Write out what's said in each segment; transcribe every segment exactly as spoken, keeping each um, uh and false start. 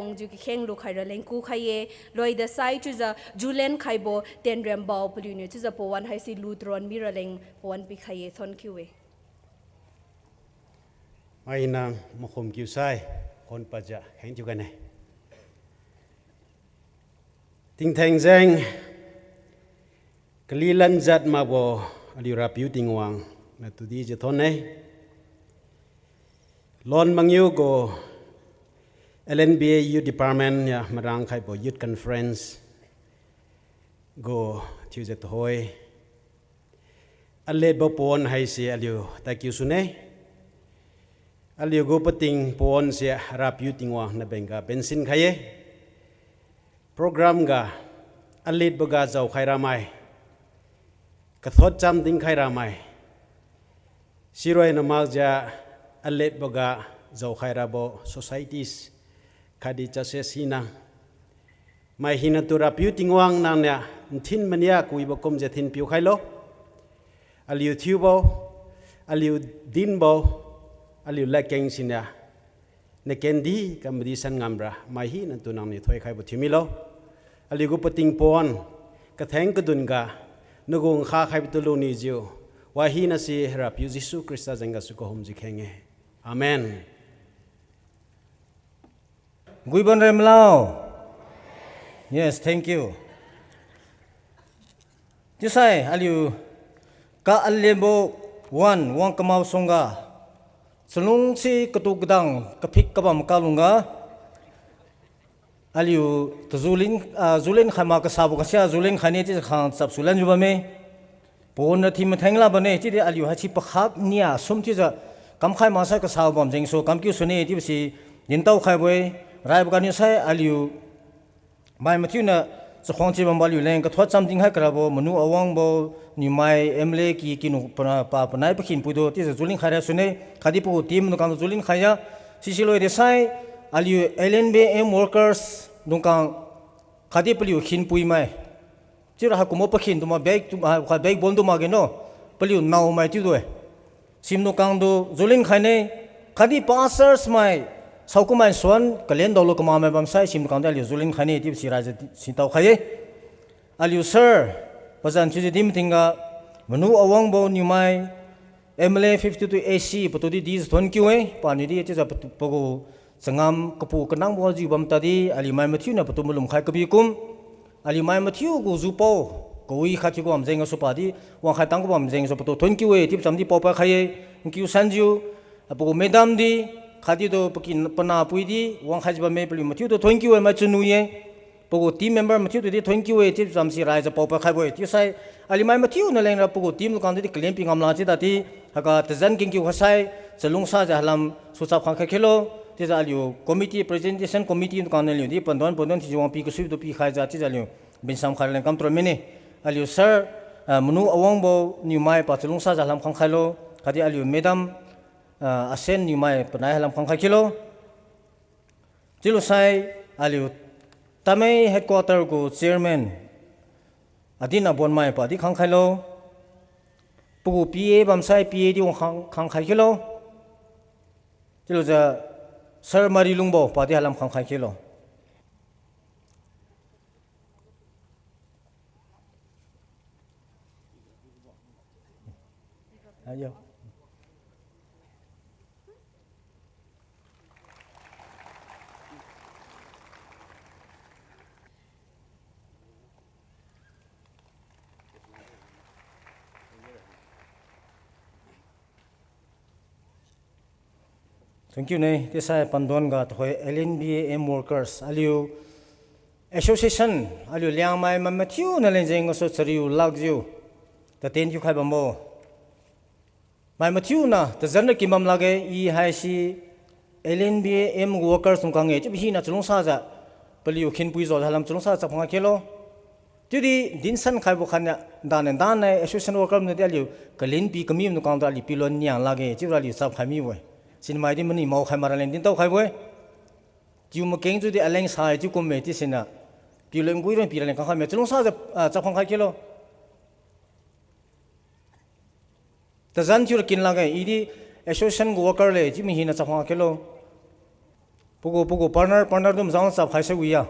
Wangjiu kakheng lukhai raleng kukhai-e, loida sai chiujiu julen khaibo Tenrem bao paliuniu chiujiu pawan haise lu tron miraleng pawan pikhai-e, thonkiu-e. Mai nang makhum kiusai, khon padjiu kheng thiu kane. Tingtheng jeng, kalilan jat makbo aliu Rapiu Tingwang natu dijiu thonne. Lon mangiu gu L N B A Youth Department niu marang khaibo Youth Conference gu thiujiu tuhoi. Aletbo pawan haise aliu tadkiu sune. Aliu gu pating pawan se Rapiu Tingwang nabeng ga bensin khai-e. Program ga aletbo ga jaokhai ramai, kathot cham dinkhai ramai, siroi na makjiu aletbo ga jaokhai rabo societies khatdi churches hina, mai hinatu Rapiu Tingwang nangniu nthin mania kawibo kumjiu thinpiu khailo. Aliu thiubo, aliu dinbo, aliu ladkeng siniu nakendi kamadi san ngamra mai hinatu nangniu thoikhaibo thiumilo. Aliu gu pating pawan katheng kadun ga nagu nkha khaibo tu lunijiu, wa hinase Rapiu Jesu Khrista jeng gasu kahumjiu kheng-e. Amen. Guiban rem lao. Yes, thank you. Chiusai aliu ka alembo wan wang kamao sungga, chalungse katu kadang kaphik kabam kalungga, aliu tazulin, ah, zulin khai ma kasabo kasia zulin khaine chiujiu khang chapsu lanjiu bamme. Pawan ra thi matheng la bamne, chiudi aliu haisi pakhat nia sum chiujiu kamkhai maksai kasabo bam jengsu kamkiu sune chiubo si dintao khaibo-e, raibo ganiu sai aliu mai mathiuniu chakhuang chi bambo aliu leng kathot cham dinkhai karabo Manu Awangbo, Niumai M L A ki kinu pa, pa panai pakhin puidu chiujiu zulin khai ra sune, khatdi pagu team dungkang tu zulin khai ya, sisi loide sai, aliu L N B M workers dungkang, khatdi paliu khinpuimai. Chiura haikumbo pakhin tu ma bag tu, ha, kha backbone tu makge no, paliu naomai chiudu-e. Simdukang tu zulin khaine, khatdi pastors mai, saokumai suan kalen daolu kamamai bamsai simdukang tu aliu zulin khaine chiubo si raijiu sintao khai-e. Aliu sir, pazan thiujiu di matingga, Manu Awangbo Niumai, M L A fifty-two A C, patu di dijiu thonkiu-e, paniu di chiujiu patu, pagu changam kapu kanangbo jiu bam tadi, aliu mai mathiuniu patu malum khai kabi kum, aliu mai mathiu gu jupao, kawi khat thiu gu bam jeng gasu padi, wangkhai tang gu bam jeng gasu patu thonkiu-e chiubo chamdi paopa khai-e, nkiu sanjiu, pagu madam di, khatdi tu pakin panapui di wangkhaijiu bamme paliu mathiutu thonkiu-e mai chunwi-e. Pagu team member mathiutu di thonkiu-e chiubo chamsi raijiu paopa khaibo-e chiusai, aliu mai mathiu nalengra pagu team dungkang tu di kalen pi ngamla chiu tadi, haiga tazan kengkiu khaisai, chalungsajiu halam suchap khang khai khelo, chiujiu aliu committee, presentation committee dungkang naliu di pandon pandon thiujiu wang pi kasuitu pikhaijiu chiujiu aliu binsam khai leng kamtron mine. Aliu sir, ah, Manu Awangbo Niumai pa chalungsajiu halam khang khailo, khatdi aliu madam, ah, Asen Niumai panai halam khang khai khelo. Chiulusai aliu Tamei headquarter gu chairman, Adin Abonmai padi khang khailo. Pagu P A bamsai P A di wang khang, khang khai khelo. Chiulujiu Sir Marilungbo padi halam khang khai khelo. Ayo. Thank you ne, chiusai pandon ga tuhoi L N B A M workers, aliu association, aliu Liangmai mai mathiu naleng jeng gasu chariu lakjiu, taten thiukhai bambo. Mai mathiu na tazan ra kim bam lakge, i haise L N B A M workers dungkang-e chiubo hina chalungsajiu, paliu khinpui jojiu halam chalungsa chap khang khelo. Chiudi dinsan khaibo khatniu, dane dane association worker niudi aliu kalinpi kami dungkang tu aliu pilon niang lakge chiura aliu chap khai mibo-e. Sinmai di mani mao khai mara leng dintao khaibo-e. Tiu makeng chiudi aleng sai chiu kumme chiusiniu, pilon gui rang pi raleng khang khaime chalungsajiu, ah, chap khang khai khelo. Tazan thiura kin lakge, i di association gu worker le chiu mi hina chap khang khelo. Pagu, pagu partner, partner tu mazang chap khai sai wi ya.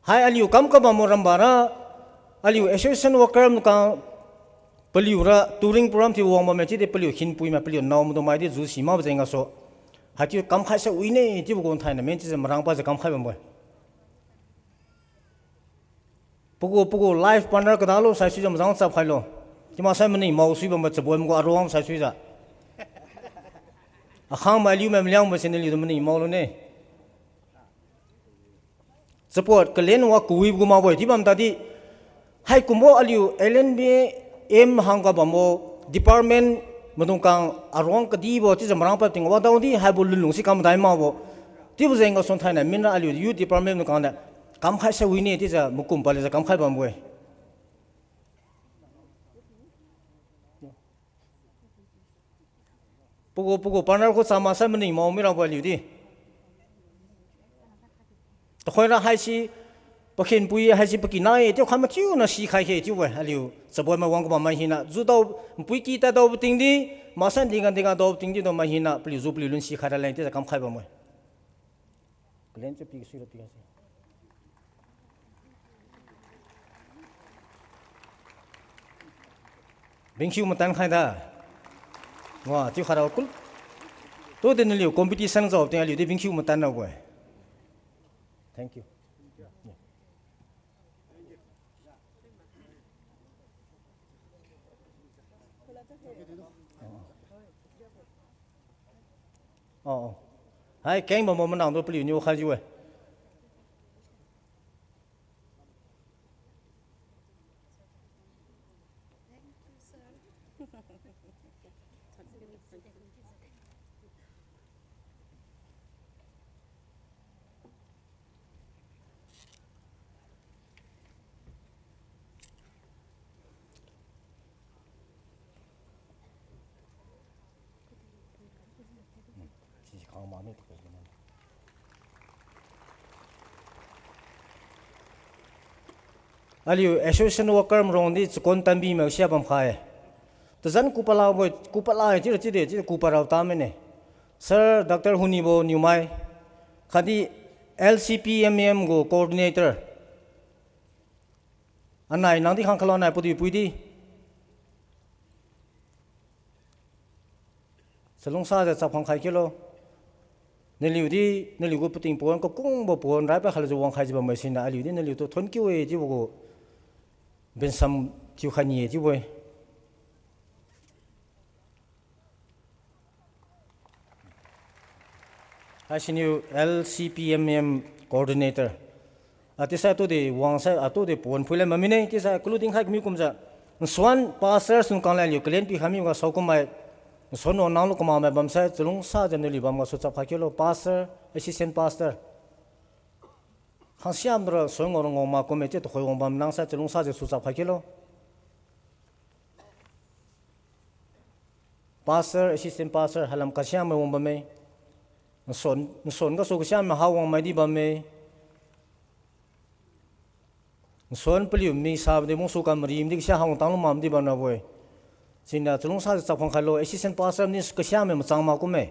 Hai aliu kam kabambo rambara, aliu association worker maidung khang paliura touring program thiu wang bamme chiudi paliu khinpui mai paliu nao maidung mai di ju si makbo jeng gasu. Haichiu kam khai sai wine chiubo gu thainai men chiujiu marang pajiu kam khai bambo-e. Pagu, pagu life partner kadalo saisuijiu mazang chap khailo. Chiu maksai maning mao sui bambo chabon gu aruang saisuijiu. Akhang mai aliu mai maliangbo siniu aliutu maning mao lune. Support kalen wa kawibo gu makbo-e chiu bam tadi. Haikumbo aliu L N B M hangga bambo department maidung khang aruang kadibo chiujiu marang pad ting wadaodi haibo lunlung si kam madai makbo. Chiubo jeng gasu thainai minra aliu youth department maidung khang niu kam khai sai wine chiujiu makum palijiu kam khai bambo-e. Pagu, pagu partner khu chamaksai maning mao mirabo aliu di. Tuhoira haise pakhinpui haise pakinai chiu kha mathiuna sikhai khe chiubo-e aliu chabon mai wang kabam mai hina judao npuiki tadaobo tingdi, maksai dinga dinga daobo tingdi tu mai hina paliu ju paliu lun sikhai raleng chiujiu kam khai bambo-e. Kalen chiu pi kasui ra pi kasi. Bingkhiu matan khai da. Wa, chiu kharao kul. Tudi naliu competition jao ting aliu di bingkhiu matan rabo-e. Thank you. Oh, oh. Hai keng bambo manang tu paliuniu khaijiu-e. Aliu association worker marong di chakon tanbi mai sia bam khai. Tazan kupalabo, kupala chiura chide, chiu kupa rao tamine. Sir Doctor Hunibo Niumai, khatdi L C P M M gu coordinator. Anai nang di khang khalo anai pudui pui di. Chalungsajiu chap khang khai khelo. Naliu di, naliu gu pating pon, kakungbo pon, rai pa khailujiu wang khaijiu bammai siniu, aliu di naliutu thonkiu-e chiubo gu, bensam thiukhai ni-e chiubo-e. Haisiniu L C P M M coordinator. Atisai tudi wangsai, atudi pon phuilan mamine, tisai kalu dinkhai kamiu kumjiu. Nsuan pastor sungkang leng aliu kalen pikhai miga saokummai. Nsuan wang nanglu kamakmai bamsai, chalungsajiu naliu bam gasu chap khai khelo, pastor, assistant pastor. Khangsiam dura nsuan ngao ra ngao mak kumme chiu tuhoi wang bam nangsai chalungsajiu su chap khai khelo. Pastor, assistant pastor, hailam kasiamai wang bamme. Nsuan, nsuan gasu kasiamai ha wangmai di bamme. Nsuan paliu mi sabo di mungsu kam rimdi kasia ha wang tanglu mamdi bamrabo-e. Siniu chalungsajiu chap khang khailo, assistant pastor ni kasiamai machang mak kumme.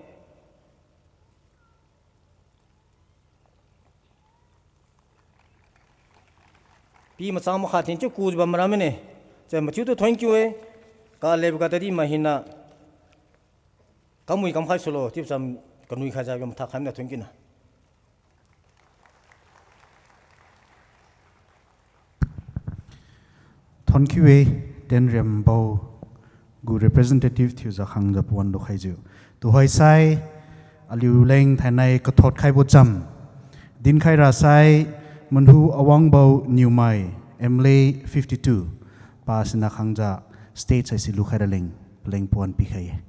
Pi machang makha thin chiu kujiu bamra mine. Chai mathiutu thonkiu-e. Kalebo ga tadi mai hina. Kamui kamkhai sulo, chiu cham kanui khaijiu matha khai mina thonkiuna. Thonkiu-e, Tenrembo gu representative thiujiu khangjiu pawan lukhaijiu. Tuhoisai, aliu leng thainai kathot khaibo cham. Dinkhai rasai, Manhu Awangbo Niumai, M L A fifty-two, pa sina khangjiu stage haise lukhai raleng, paleng pawan pikhai-e.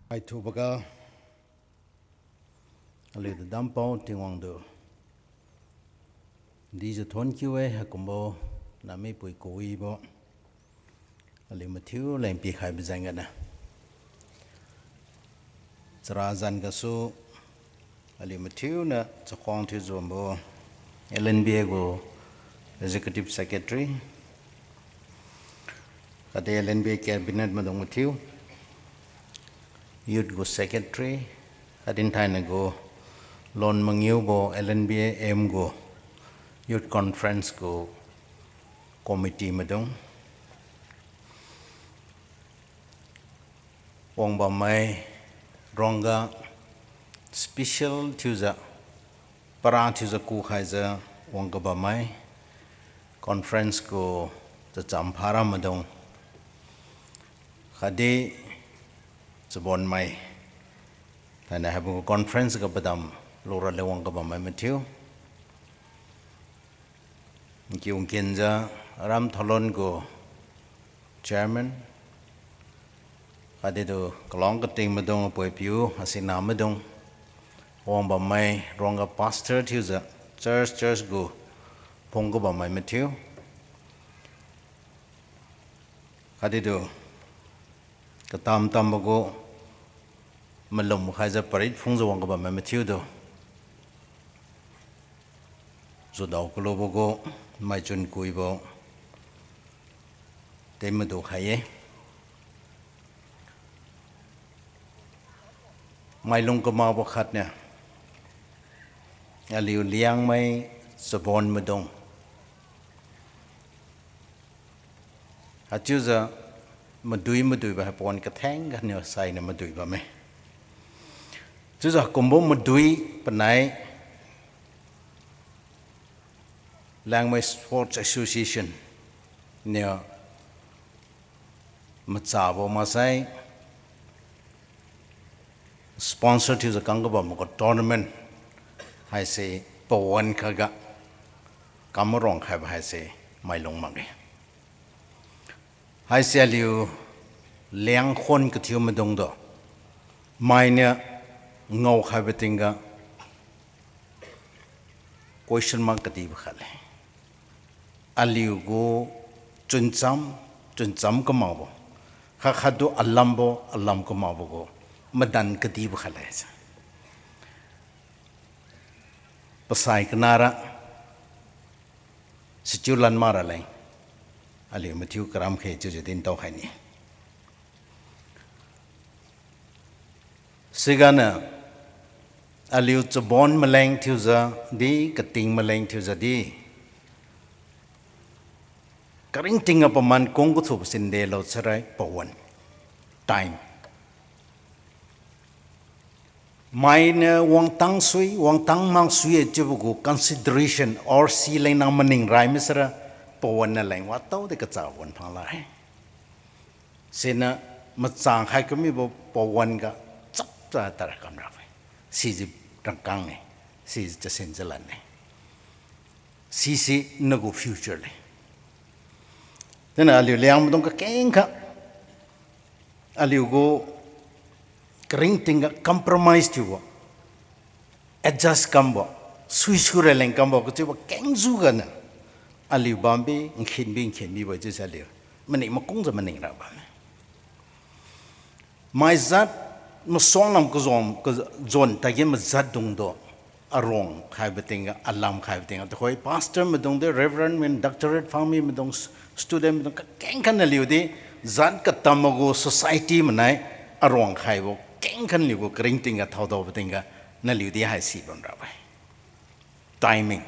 Haithuboga, aliu dadampao Tingwang tu dijiu thonkiu-e, haikumbo namipui kawibo aliu mathiu leng pikhaibo jeng gane. Chara zan gasu aliu mathiuniu chakhuang thiujiu bambo L N B A gu Executive Secretary, khatdi L N B A Cabinet maidung mathiu, Youth gu Secretary, Khatdi thainai gu lon mangiubo L N B A M gu Youth Conference gu committee maidung, wangbammai ruangga special thiujiu, para thiujiu kukhaijiu wangga bammai, conference gu chacham phara maidung, khatdi chabonmai, thainai haibo gu conference ga padam lura leng wangga bammai mathiu, nkiu nkinjiu aram thaolon gu chairman, khatdi tu kalong kating maidung, apui-apiu, asina maidung, wangbammai ruangga pastor thiujiu church church gu phungga bammai mathiu, khatdi tu katam tambo gu malum khaijiu parit phungjiu wangga bammai mathiutu, judao kalubo gu maichun kuibo ten madu khai-e. Mailung kamakbo khatniu aliu Liangmai chabon maidung, haichiujiu madui maduibo hai pawan katheng ganiu sainiu madui bamme. Chiujiu kumbo madui panai Liangmai Sports Association niu machabo maksai sponsor thiujiu kangga bambo gu tournament haise pawan khatga kam maruang khaibo haise mailung makge. Haise aliu Liangkhon kathiu maidungtu mainiu ngaokhaibo tingga question mark kadibo khatle. Aliu gu chuncham, chuncham kamakbo, khat khattu alambo, alam kamakbo gu madan kadibo khatle. Pasai kanara, sichiu lan mak raleng, aliu mathiu karam khe chiujiu dintao khaine. Siganiu aliu chabon maleng thiujiu di, kating maleng thiujiu di, karingtingga paman kung kathubo sindelo sarai pawan, time. Mainiu wangtang sui, wangtang maksui-e chiubo gu consideration or si leng nang maning rai misara pawan naleng wataodi kacha wan phangla-e. Siniu machang khai kamibo pawan ga chapcha tara kamra-e. Siji rangkang-e, siji chasin chalan-e. Sisi nagu future le. Chiuniu aliu Liangmaidung kakeng kha, aliu gu karingtingga compromise thiubo, adjust kambo, suisui raleng kambo kachiubo kengjiu ganiu aliu bambi, nkhinbi nkhinbibo chiusi aliu maning makungjiu maning ra bamme. Maijat masuang lam kajon, kajon tagi majatdungtu aruang khaibo tingga, alam khaibo tingga tuhoi pastor maidung di, reverend maidung, doctorate phangmi maidung, student maidung kakeng kha naliu di, jat katam magu society manai aruang khaibo keng kha naliu gu karingtingga thaodaobo tingga naliu di haisi bamra-e. Timing.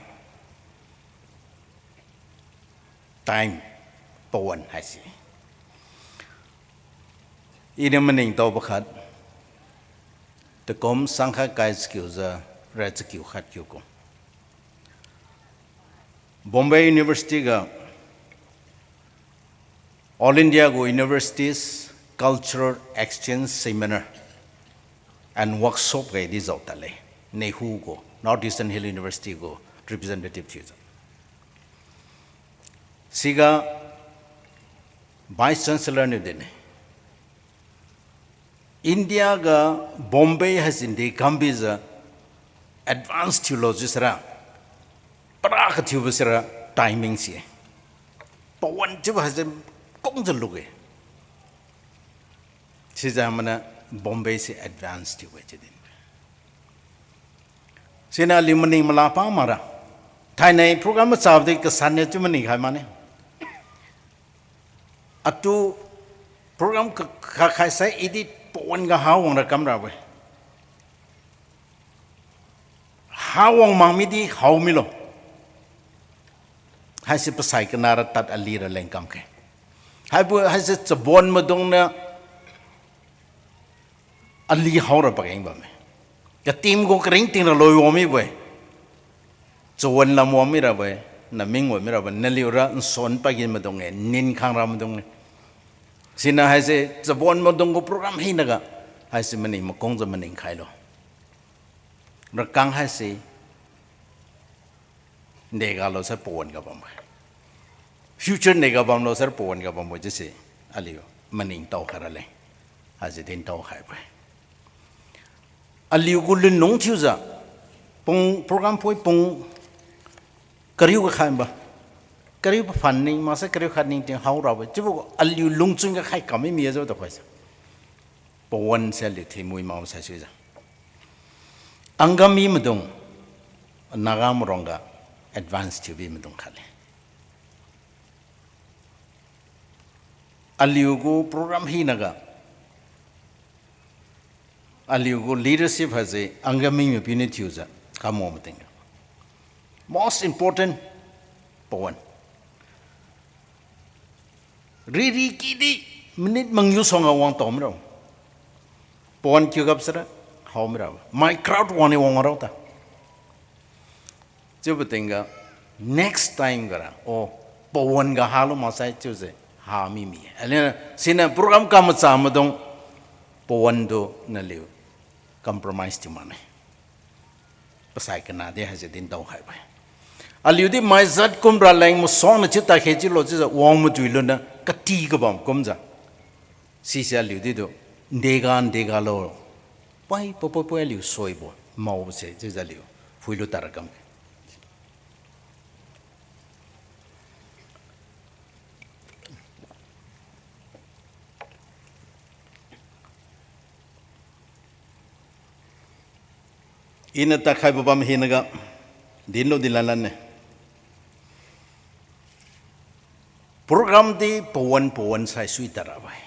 Time, pawan haise. Iniu maningtaobo khat, takum sangkhat kai chakiujiu, ra chakiu khat kiu kum, Bombay University ga All India gu Universities Cultural Exchange Seminar and Workshop ga di jao tadle. NEHU gu, North Eastern Hill University gu representative thiujiu. Siga Vice Chancellor niu dinne, India ga Bombay haisi di kambijiu advance thiulo chiusira, para kathiubo sira timing si-e. Pawan chiubo haise kungjiu luk-e. Sijeng maniu Bombay se advance thiu-e chiu din. Siniu aliu maning mala pa makra. Thainai program machabo di kasanniu chiu maning khai makne. Atu program ka, ka khai sai idi pawan ga ha wangra kamrabo-e. Ha wang mak midi hao milo. Haise pasai kana ra tad ali ra leng kamkhe. Haibo haise chabon maidung niu ali hao ra pageng bamme. Katim gu karingting ra loi wang mibo-e. Chawan lam wang mirabo-e, naming wang mirabo-e, naliu ra nsuan pagi maidung-e, nin khang ra maidung-e. Siniu haise chabon maidung gu program hinaga, haise maning makungjiu maning khailo. Rakang haise, ndega lo sai pawan ga bambo-e. Future ndega bamlo sai pawan ga bambo-e chiuse, aliu maningtao khai raleng. Haise dintao khaibo-e. Aliu gu lunlung thiujiu, pung program poi pung kariu ga khaimbo. Kariu paphan ning maksai kariu khat ningting hao rabo-e. Chiubo aliu lungchun ga khai kam mimi-e jiu tuhoise. Pawan se aliu thinmui mak saisuijiu, Angami maidung, Naga marong ga advance thiubi maidung khat le. Aliu gu program hinaga, aliu gu leadership haise Angami mapiu niu thiujiu kamwang mating-e. Most important, pawan. Riri kidi, minute mangiu suangga wangtao mira. Pawan kiu gap sara, hao mira. Mai crowd wangniu wang rao ta. Chiubo tingga, next time gara, o, pawan ga halo maksai chiujiu, ha mimi. Aliu, siniu program kamacha maidung, pawan tu naliu compromise thiu makne. Pasai kana di haise dintao khaibo-e. Aliu di maijat kum raleng masuangna chiu takhe chiulo chiujiu wang madui luniu kati kabam kumjiu. Sise aliu di tu, ndega, ndega lo. Poi, poi, poi, poi aliu soibo, maobo se chiujiu aliu phuilu tadra kamkhe. Iniu tadkhaibo bam hinaga, dinlo dilan lanne. Program di pawan pawan saisui tadrabo-e.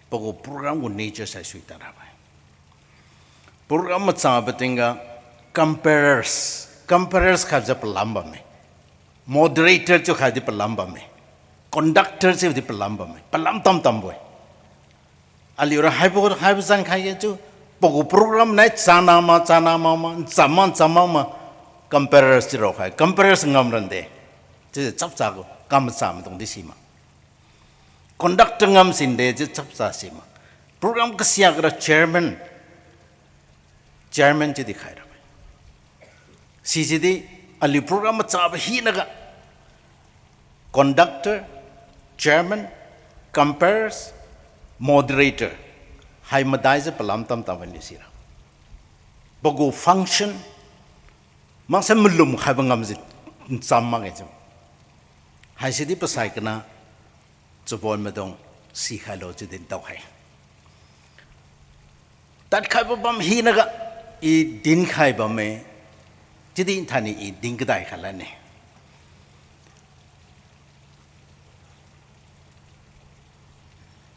Pagu program gu nature saisui tadrabo-e. Program machabo tingga comparers, comparers khaijiu palam bamme. Moderator chiu khaidi palam bamme. Conductor chiudi palam bamme. Palam tamtambo-e. Aliura haibo, haibo zan khai-e chiu, pagu program nai chana ma, chana ma ma, ncham ma, ncham ma ma, comparers chiu raokhai, comparers ngam rande. Chiujiu chapcha gu, kam macha maidung di sima. Conductor ngam sinde chiu chapcha sima. Program kasiak ra chairman, chairman chiudi khaira. Sisidi aliu program machabo hinaga conductor, chairman, comparers, moderator, hai madaijiu palam tamtam bani sira. Pagu function, maksai malum khaibo ngamjiu ncham makge chiu. Haisidi pasai kana chabon maidung sikhailo chiu dintao hai. Tadkhaibo bam hinaga, i dinkhai bamme, chiudi thaini i din kadai khalanne.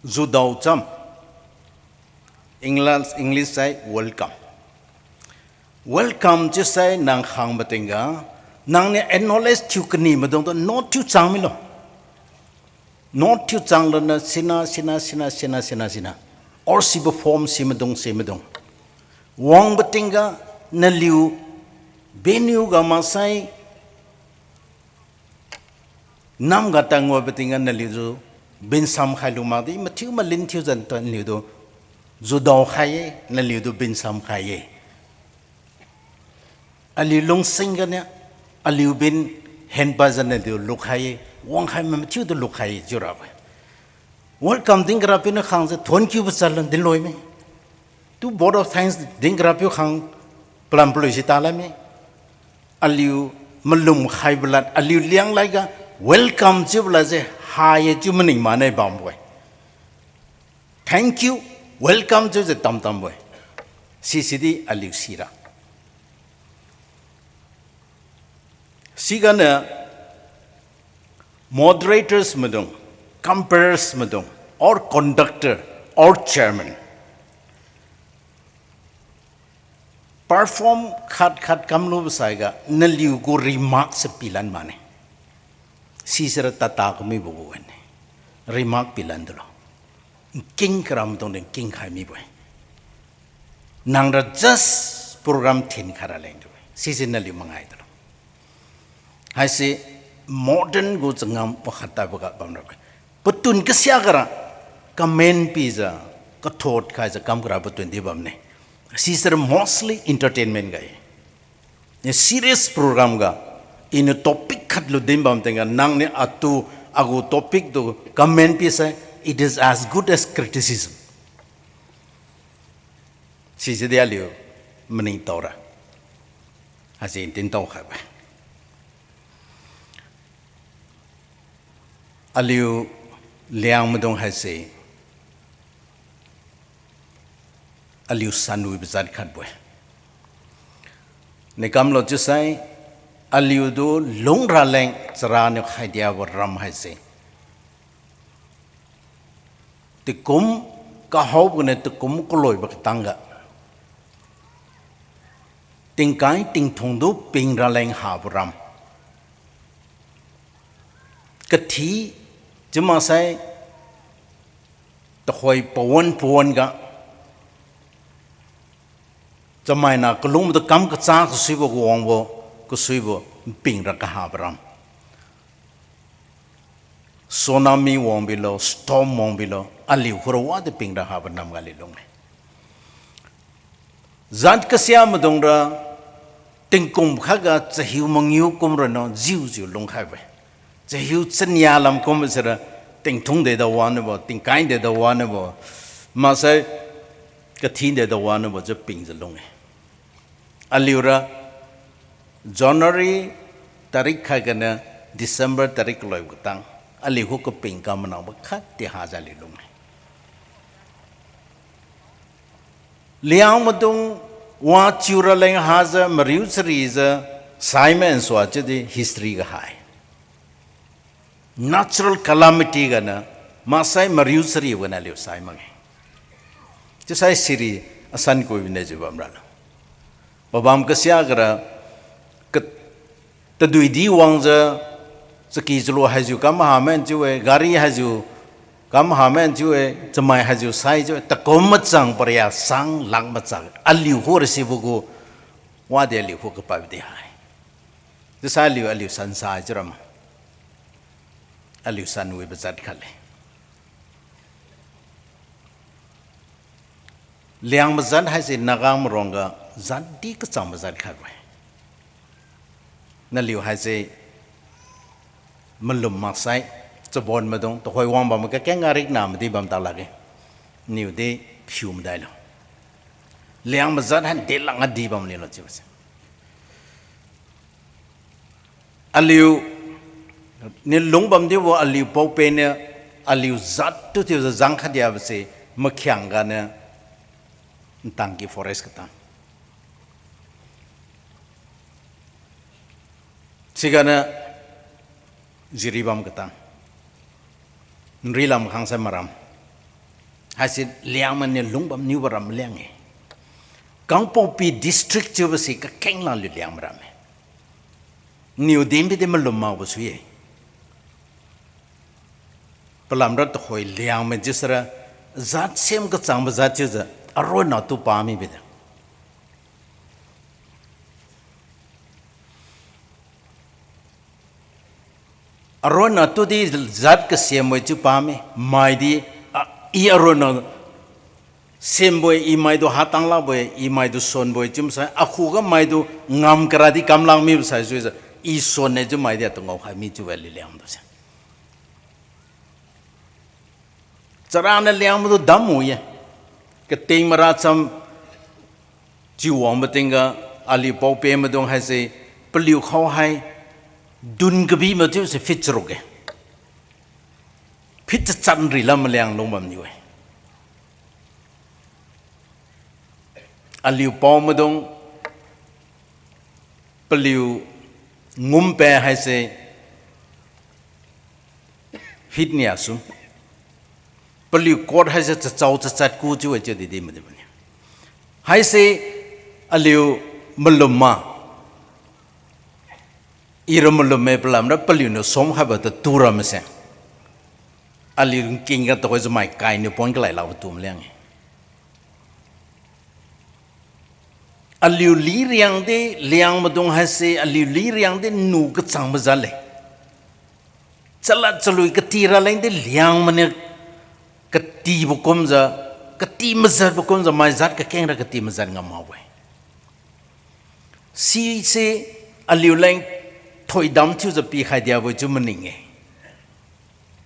Judao cham, English, English sai welcome. Welcome chiusai nang khangbo tingga, nangniu acknowledge thiu kani maidungtu note thiu chang milo. Note thiu chang lana sina, sina, sina, sina, sina, sina. Or sibo form si maidung, si maidung. Wangbo tingga naliu venue ga maksai namga tangwabo tingga naliutu binsam khailu makdi, mathiu malin thiujiu naliutu judao khai-e, naliutu binsam khai-e. Aliu lungsing ganiu, aliu bin henpadjiu naliu lukhai-e, wangkhai mathiutu lukhai-e chiurabo-e. Welcome din karapiu niu khangjiu thuon kiubo chalun dinloi me. Tu vote of thanks din karapiu khang palam palui si talan me. Aliu malum khaibo lad, aliu liang laiga welcome chiubo ladse ha-e chiu maning mane bambo-e. Thank you, welcome chiujiu tamtambo-e. Sisidi aliu sira. Siganiu moderators maidung, comparers maidung, or conductor, or chairman. perform khat khat kamlubo saiga naliu gu remark se pilan mane. Sisira tata kamibo gu wan-e. Remark pilan dulo. Nking kara maidung din kingkhai mibo-e. Nangra just program thin khaira leng du-e. Sise naliu mangai dulo. Haise modern gu changam pakhat taiboga bamra-e. Patun kasia kara comment pijiu, kathot khaijiu kam kara patun di bamne. Sisira mostly entertainment ga-e. Ni serious program ga, iniu topic khat lu din bam tingga, nangniu atu agu topic tu comment pisai, it is as good as criticism. Sijidi aliu maningtaora. Haise ntintao khaibo-e. Aliu Liangmaidung haise aliu sanwibo jat khatbo-e. Nikamlo chiusai, aliutu lungraleng charaniu khaidiabo ram haise tingkum kahaobo ganiu tingkum kaloibo katangga tingkai tingthungtu pingraleng habo ram. Kathi chiu maksai tuhoi pawan pawan ga chamaina kalungmatu kam kacha kasuibo kawangbo, kasuibo npingra kahabo ram. Tsunami wang bilo, storm wang bilo, aliu khura wadi pingra habo namga aliu lung-e. Jat kasia maidungra tingkum khatga chahiu mangiu kum rano jiujiu lungkhaibo-e. Chahiu chania lam kum sira tingthung deda wanibo, tingkai deda wanibo, maksai kathi deda wanibo chiu pingjiu lung-e. Aliura January tarik khat ganiu December tarik kaloi katang, aliu khu kaping kamanangbo khatdi hajiu aliu lung-e. Liangmaidung wa chiuraleng hajiu mariu charijiu sai mansua chiudi history ga hai. Natural calamity ganiu, maksai mariu charibo ganiu aliu sai makge. Chiusai siri asan kuibone jiu bamralo. Pabam kasia gara, ka, tadui di wangjiu, chaki chalu haijiu kam hamen chiu-e, gari haijiu kam hamen chiu-e, chamai haijiu sai chiu-e, takum machang paria sang lak machang aliu khu rasibo gu, wadi aliu khu kapaddi hai. Chiusai aliu, aliu sansa chiurama. Aliu sanwibo jat khat le. Liangbo jat haise Naga marongga jat di kachangbo jat khatbo-e. Naliu haise malum maksai, chabon maidung, tuhoi wangbam kakeng ga rikna madi bam talakge. Niudi phiu madailo. Liangbo jat hai delakga di bam lilo chiubose. Aliu niu lungbam dibo aliu paope niu aliu jat tu thiujiu jang khatdiabose makhiang ganiu ntangki forest katang. Siganiu Jiribam katang. Nrilam khangsai maram. Haise Liangmai niu lungbam niubo ram Liang-e. Kangpokpi district chiubose kakeng langliu Liangmai ram-e. Niu dinbidi malum makbo sui-e. Palamra tuhoi Liangmai chiusira jat sem kachangbo jat chiujiu aronna tu pami bide. Aronna tudi jat kasembo-e chiu pami, maidi, a, i aronna sembo-e, i maitu hatang lakbo-e, i maitu suanbo-e chiu masai, akhuga maitu ngam karadi kamlak mibo sai suijiu, i suan-e chiu maidi atu ngaokhai mi chiu-e aliu Liangmaidungse. Charaniu Liangmaitu dammu ye. Kating maracham chiu wangbo tingga aliu paope maidung haise paliu khao hai dun kabi machiuse feet charuk-e. Feet chachat nrilam Liang lungbam niu-e. Aliu pao maidung paliu ngumpe haise feet niasum. Paliu kot haise chachao chachat ku chiu-e chiudi di madi bamniu. Haise Aliu malum ma, ira malum me palamra paliuniu somkhaibo tatu ra mase. Aliu nkingga tuhoi chamai kainiu pon kalai labo tu maliang-e. Aliu liriang di, Liangmaidung haise aliu liriang di nu kachang majat le. Chalad chalui kati raleng di Liangmainiu katibo kumjiu, kati majatbo kumjiu, maijat kakeng ra kati majat ngam makbo-e. Sise aliuleng thoidam thiujiu pikhai diabo-e chiu maning-e.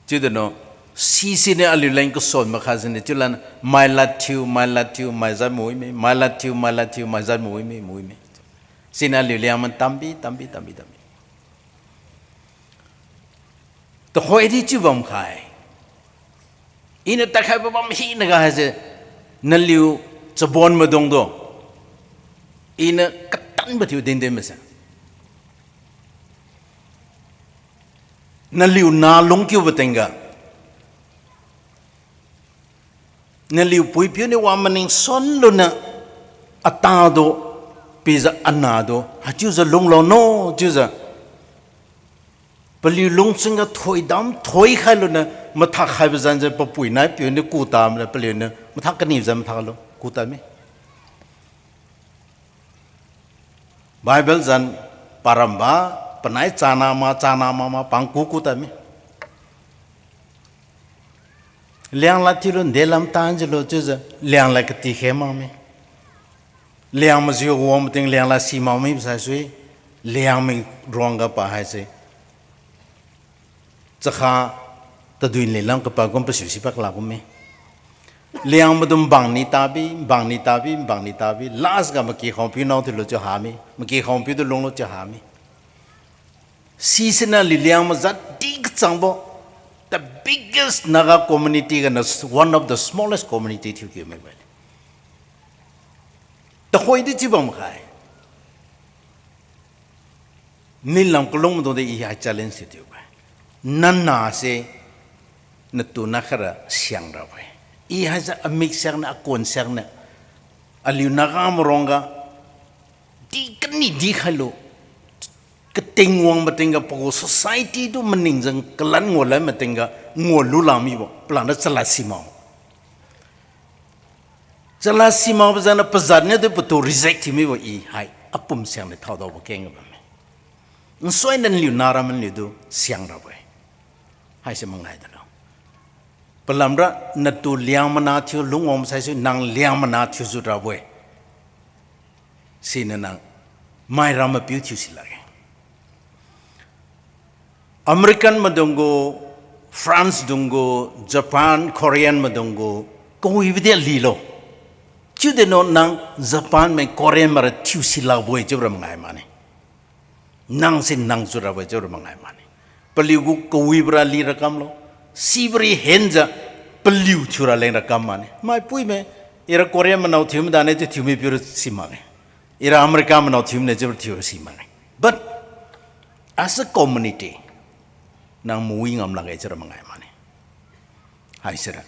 Chiudi no, sisiniu aliuleng kason makha siniu chiulan, mailad thiu, mailad thiu, maijat mawi-me, mailad thiu, mailad thiu, maijat mawi-me, mawi-me. Siniu aliu Liangmai tambi, tambi, tambi, tambi. Tuhoidi chiu bamkhai. Iniu tadkhaibo bam hinaga haise, naliu chabon maidungtu, Iniu katanbo thiu dinde mase. Naliu nah lungkiubo tingga, naliu pui-piu niu wa maning sonluniu, atadu, pijiu anahtu haichiujiu lunglo no, chiujiu paliu lungchunga thoidam thoikhai luniu mathak khaibo zan jiu papui nai piuniu kuta mane paliuniu mathak kanibo zan mathaklo kuta mi. Bible zan paramba, panai chana ma, chana ma ma pangku kuta mi. Lianglad thiulu delam tanjiulo chiujiu, Lianglad kati khe makmi. Liangmai jiu wang mating Lianglad si makmi saisui, Liangmai ruangga pa haise. Chakha tadui lilam kapa kum pasu si paklak kumme. Liangmaidung bangni tabi, bangni tabi, bangni tabi, last ga Makikhongpiu nao thiulu chiu hami, Makikhongpiu tu lunglu chiu hami. Sisiniu aliu Liangmai jat di kachangbo, the biggest Naga community ga na one of the smallest community thiu kiu mi bai. Tuhoidi chiu bam khai. Nilam kalung maidungdi i hai challenge thiu bai. Nanase natu nakhaira siang rabo-e. I haise amik siakniu, akun siakniu, aliu Naga maruangga, di kani di khailu, kating wang matingga pagu society tu maning jang kalan ngulan matingga, ngulu lak mibo, palana chalad simak. Chalad simakbo jana pajatniu tu patu reject thiu mibo i hai apum siakniu thaodaobo kengga bamme. Nsuina naliu naram naliutu siang rabo-e. Haise mangai dalo. Palamra natu Liangmai nah thiu lungwang saisui nang Liangmai nah thiujiu rabo-e. Siniu nang mairam mapiu thiu silakge. American maidung gu, France dung gu, Japan, Korean maidung gu, kawibodi alilo. Chiudi no nang Japan mai Korean maira thiu silakbo-e chiubora mangai mane. Nang si nang jiu rabo-e chiura mangai mane. Paliu gu kawibora lira kamlo. Sibori henjiu paliu thiura lengra kam mane. Maipuime, ira Korean manao thiu madane chiu thiumi piura simakge. Ira America manao thiu mane chiura thiu simakge. But as a community, nang mawi ngam lakge chiura mangai mane. Haisira.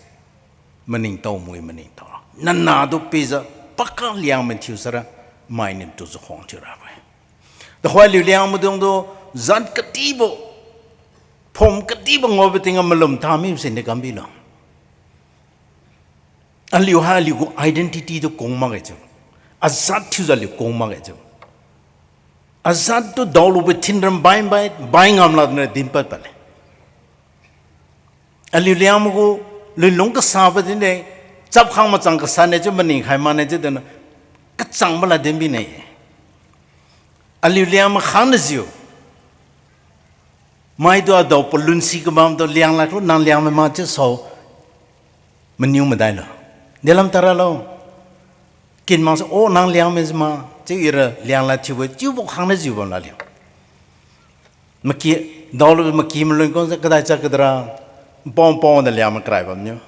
Maningtao mawi maningtao. Nanatu pijiu pakka Liangmai thiu sara mainiu tu jakhuang thiu rabo-e. Tuhoi aliu Liangmaidungtu jat katibo, phom katibo ngaobo tingga malum tha mibo sinde kam bilo. Aliu hai aliu gu identity tu kung makge chiu. Ajat thiujiu aliu kung makge chiu. Ajat tu daolubo thinram bai bai, bai ngam lakniu dinpad padle. Aliu Liangmai gu luilung kasabo dinne, chapkhang machang kasanne chiu maning khai mane chiu dinne, kachangbo lad din bine. Aliu Liangmai khangnajiu maitu adao palun si kabamtu Lianglad tu nang Liangmai ma chiu sao maniu madailo. Delam taralo. Kinmang sa, o nang Liangmai jima chiu ira Lianglad thiubo chiubo khangnajiu bam laliu. Maki, daolu maki malun kungsa kadai cha kadra, npao npao da Liangmai karai bamniu.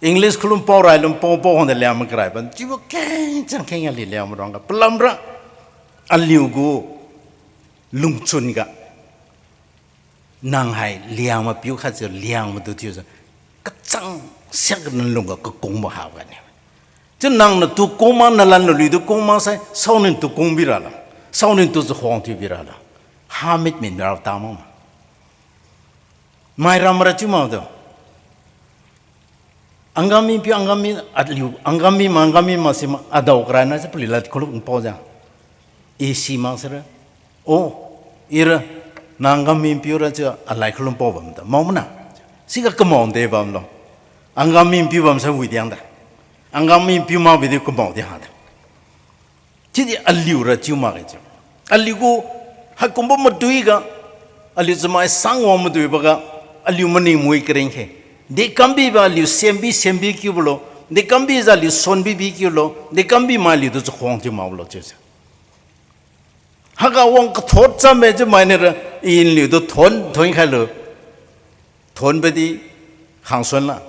English khulum pao railu npao npao da Liangmai karai bam. Chiubo kengchang keng aliu Liangmai ruangga. Palamra aliu gu lungchun ga. Nang hai Liangmai piu khatjiu Liangmai tu thiujiu. Kachang siakna lungga kakungbo haganiu. Chiu nang natu kungma, nalan naliutu kungma sai, saoniu natu kung biralo. Saoniu natu chakhuang thiu biralo. Hamit min rao ta mak ma. Mai ram ra chiu maktu. Angami piu, Angami, aliu, Angami ma, Angami ma si ma, adao karai na si paliu lad khulu pao ja. I si mak sira. O, ira, nang Angami piu ra chiu alai khulu pao bam ta. Mao mana. Siga kamao de bamlo. Angami piu bam sai wi diang da. Angami piu mak bidi kamao di ha da. Chiudi aliu ra chiu makge chiu. Aliu gu haikumbo madui ga, aliu chamai sang wang madui boga, aliu maning mui karing khe. Dekambi ba aliu sembi sembi kiubo lo, dekambi jiu aliu sonbi bi kiu lo, dekambi mai aliutu chakhuang thiu makbo lo chiujiu. Haiga wang kathot chamme chiu mainiu ra, i naliutu thon, thon khailu. Thonbadi khangsuan la.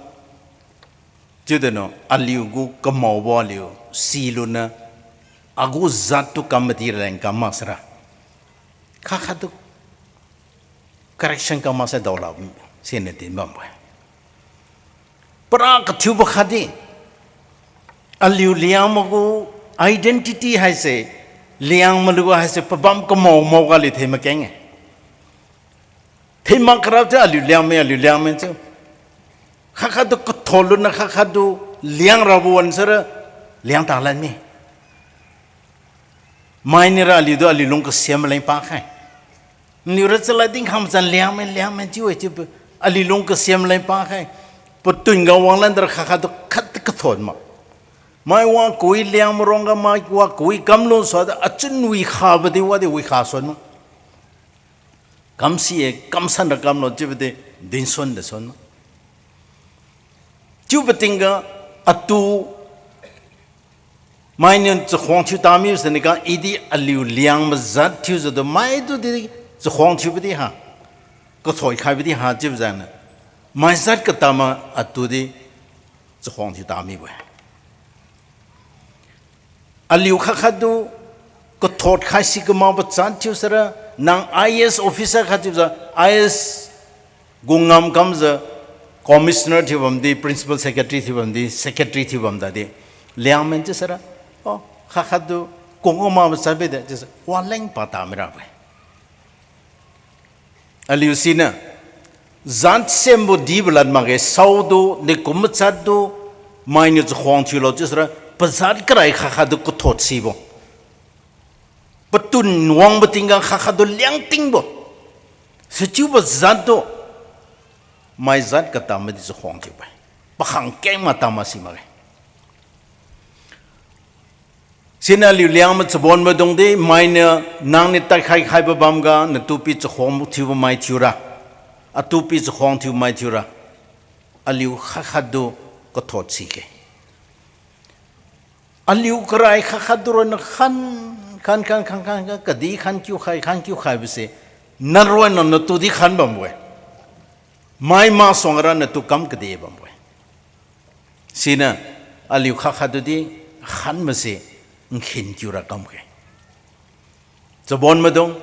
Chiudi no, aliu gu kamaobo aliu siluniu, agu jat tu kam madi raleng kam maksara. Khat khat tu correction kam maksai daola siniu din bambo-e. Para kathiubo khatdi, aliu Liangmai gu identity haise, Liangmai lu haise pabam kamao maoga aliu thei makeng-e. Thei mak karabo chiu aliu Liangmai, aliu Liangmai chiu. Khat khat tu kathot luniu khat khat tu Liang rabo wan sara Liang talan mi. Mainiu ra aliutu aliu lung kasiam leng pakhai. Naliu ra chalad dinkhang machan Liangmai, Liangmai chiu-e chiu, aliu lung kasiam leng pakhai. Patun ga wanglan dara khat khat tu khat kathot ma. Mai wa kui Liangmai rongga mai wa kui kamlun suada achun wi khabo di wadi wi kha suan ma. Kamsi-e, kamsan ra kamlo chiubo di, dinsuan de suan ma. Chiubo tingga atu mainiu chakhuang thiu tamibo siniu ka, i di aliu Liangmai jat thiujiu tu maitu di chakhuang thiubo di ha. Kathoi khaibo di ha chiubo jengniu. Mai jat katamma atu di chakhuang thiu tamibo-e. Aliu khat khat tu kathot khai si kamabo jat thiu sara, nang I A S officer khat thiujiu, I A S gu ngam kamjiu, commissioner thiu bamdi, principal secretary thiu bamdi, secretary thiu bam tadi. Liangmai chiu sara, o, khat khat tu kung makbo jat bide chiujiu waleng pa tamai rabo-e. Aliu siniu, jat sembo dibo lad makge saotu, dekum majat tu, mainiu chakhuang thiulo chiusara, pajat karai khat khat tu kathot sibo. Patun wangbo tingga khat khat tu Liangtingbo. Sichiubo jat tu, mai jat katamma di chakhuang thiubo-e. Pakhang keng ma tamma si makge. Siniu aliu Liangmai chabon maidung di, mainiu nangniu tadkhai khaibo bamga, natu pi chakhuang thiubo mai thiura. Atu pi chakhuang thiu mai thiura. Aliu khat khat tu kathot sike. Aliu karai khat khat tu ronna khan, khan, khan, khan, khan, khan, kadi khan kiu khai, khan kiu khaibo se, naronna natu di khan bambo-e. Mai masuang ra natu kam kade bambo-e. Siniu, aliu khat khat tu di khanbo se, nkhin kiura kamkhe. Chabon maidung,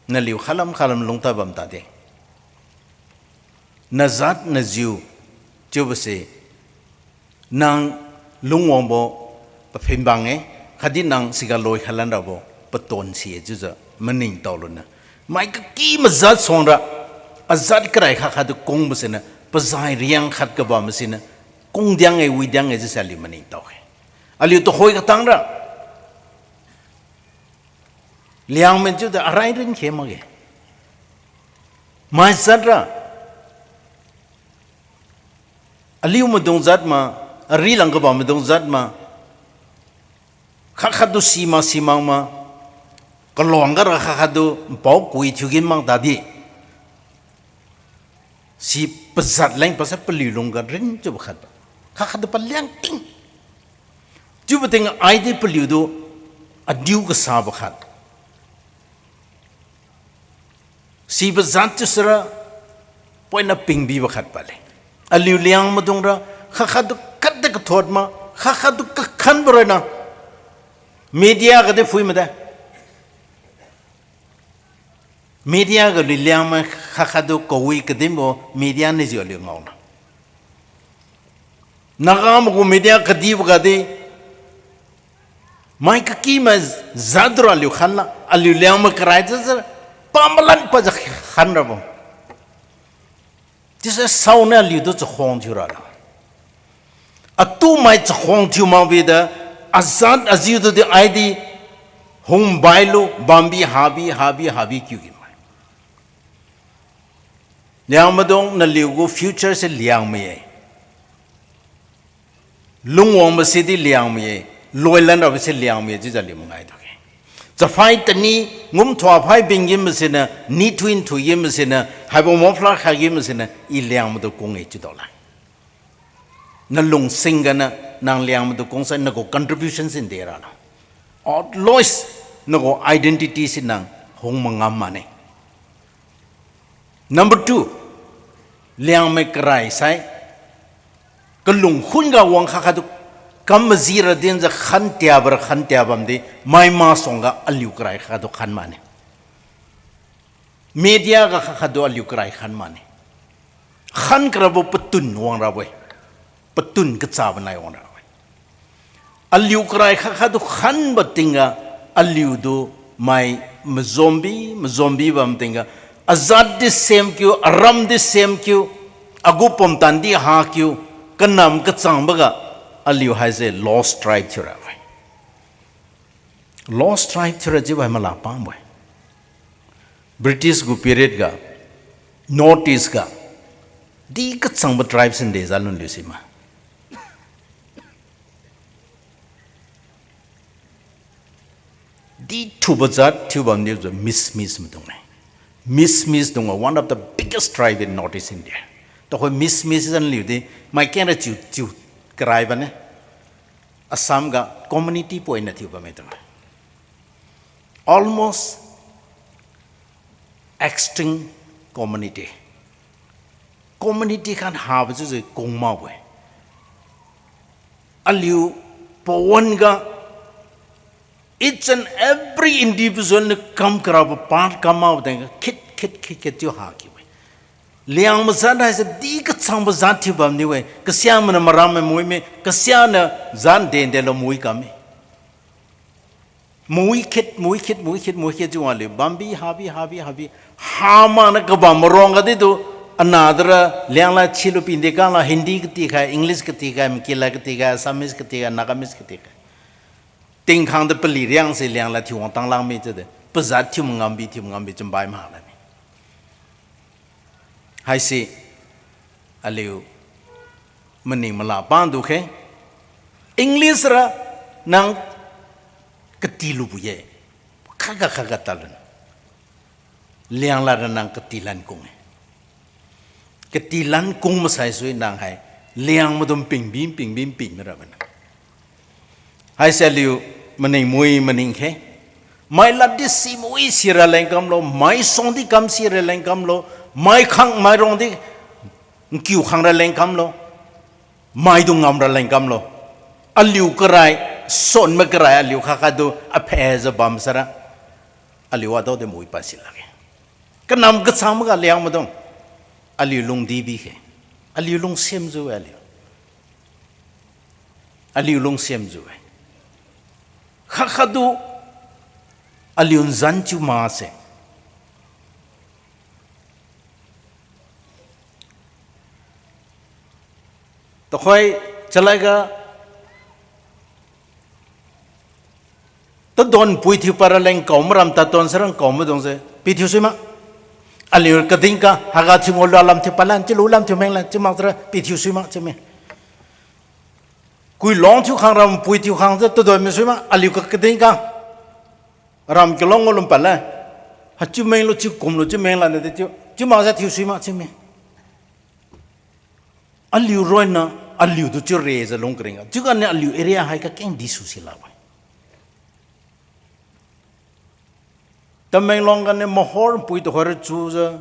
naliu khalam khalam lungtad bam tadi. Najat najiu, chiubo se, nang lungwangbo paphinbang-e, khatdi nang siga loi khailan rabo paton si-e chiujiu maningtao luniu. Mai kaki majat suangra, ajat karai khat khat tu kungbo siniu, pazai riang khat kabam siniu, kungdiang-e, widiang-e chiuse aliu maningtao-e. Aliu tuhoi katangra, Liangmai chiudi arai rin khe makge. Mai jat ra, aliu maidung jat ma, arilang kabam maidung jat ma, khat khat tu si ma, si mak ma, kaluang gara khat khat tu npao kui thiu gin mak tadi. Si pajat leng pasa paliu lungga rin chiubo khat ba. Khat khat tu paliangting. Chiubo ting aidi paliutu adiu kasabo khat. Sibo jat chiusara poina pingbibo khat pale. Aliu Liangmaidungra khat khat tu khatdi kathot ma, khat khat tu kakhanbo rana. Media gadi phui made. Media ga aliu Liangmai khat khat tu kawi kadinbo media nijiu aliu ngaona. Naga mai gu media kadibo gadi, mai kaky mai jat dura aliu khanla, aliu Liangmai karai jiu jiu, pamalan pajiu khan rabo. Chiusai saoniu aliutu chakhuang thiu ralo. Atumai chakhuang thiu makbi da, ajat ajiu tudi aidi, hung bailu, bambi habi, habi, habi kiu kimai. Liangmaidung naliu gu future se Liangmai-e. Lungwangbo sidi Liangmai-e, loilan rabo se Liangmai-e, chiujiu aliu mangai dukhe. Chaphai tani, ngumthua phai bing gi masiniu, ni thui nthui gi masiniu, haibo muffler khai gi masiniu, I Liangmaitu kung-e chiu daolai. Nalung sing ganiu, nang Liangmaitu kung sai nagu contribution si nde ralo. At least, nagu identity si nang hung mangam mane. Number two, Liangmai karai sai, kalung khun ga wang kha khatu, kam maji ra dinjiu khan tiabo ra khan tia bamdi, mai masuangga aliu karai kha khatu khan mane. Media ga kha khatu aliu karai khan mane. Khan karabo patun wang rabo-e. Patun kachabo nai wang rabo-e. Aliu karai kha khatu khanbo tingga, aliutu mai mazombi, mazombi bam tingga, ajat di same kiu, aram di same kiu, agu pumtan di ha kiu, kanam kachangboga, aliu haise lost tribe thiura-e. Lost tribe thiura chiubo hai mala pangbo-e. British gu period ga, North East ga, di kachangbo tribe sinde jalun liu sima. Dithubo jat thiu bamniujiu Misimese maidung-e. Misimese dung-e one of the biggest tribe in North East India. Tuhoi Misimese jan liudi, mai kenra chiu, chiu karai bane. Assam ga community poina thiu bamme tu. Almost extinct community. Community khan habo chiujiu kung makbo-e. Aliu pawan ga each and every individual niu kam karabo part kam makbo tingga khit khit khit khit chiu ha kiu-e. Liangmai jat haise di kachangbo jat thiu bamniu-e, kasiamainiu maram mai mui me, kasianiu jat dende lo mui kamme. Mui khit, mui khit, mui khit, mui khit chiu waliu bambi habi, habi, habi. Hamakniu kabam marong gadi tu, anadra Lianglad chilu pinde kangla Hindi katikhai, English katikhai, Makilat katikhai, Assamese katikhai, Nagamese katikhai. Tingkhang tu pali riangse Lianglad thiu wang tanglang mi chiude. Pajat thiu mangambi, thiu mangambi chambai mahalane. Haise, aliu maning mala pangdu khe. English ra nang katilubo ye. Khaga khaga talun. Lianglad ra nang katilan kung-e. Katilan kung masaisui nang hai Liangmaidung pingbi pingbi ping mirabo na. Haise aliu maning mui maning khe. Mai laddi si mui sira leng kamlo, mai songdi kam sira leng kamlo, mai khang mai rongdi nkiu khang ra leng kamlo, maidung ngam ra leng kamlo. Aliu karai, sonma karai aliu khakhai du aphaijiu bam sara. Aliu wadaodi mui pasi lakge. Kanam kachang maga Liangmaidung. Aliu lungdi bikhe. Aliu lungsiamjiu-e aliu. Aliu lungsiamjiu-e. Khakhai du aliu nzan chiu makse. Tuhoi chalaiga tadon pui thiu para leng kao maram tadon sarang kao maidungse pithiu suima. Aliu kadingka haiga thiu ngao lulam thiu palan chiulu lam thiu menglan chiu mak tara pithiu suima chiu me. Kuilong thiu khang ram pui thiu khang se tadon mi suima aliu ka kadingka. Ram kiulong ngao lum palan. Hachiu menglu chiu kumlu chiu menglan de chiu. Chiu makse thiu suima chiu me. Aliu roina, aliu tu chiu rejiu lung karingga. Chiu ganiu aliu area hai kakeng disu silakbo-e. Tamenglong ganiu mahor pui tuhoira chujiu.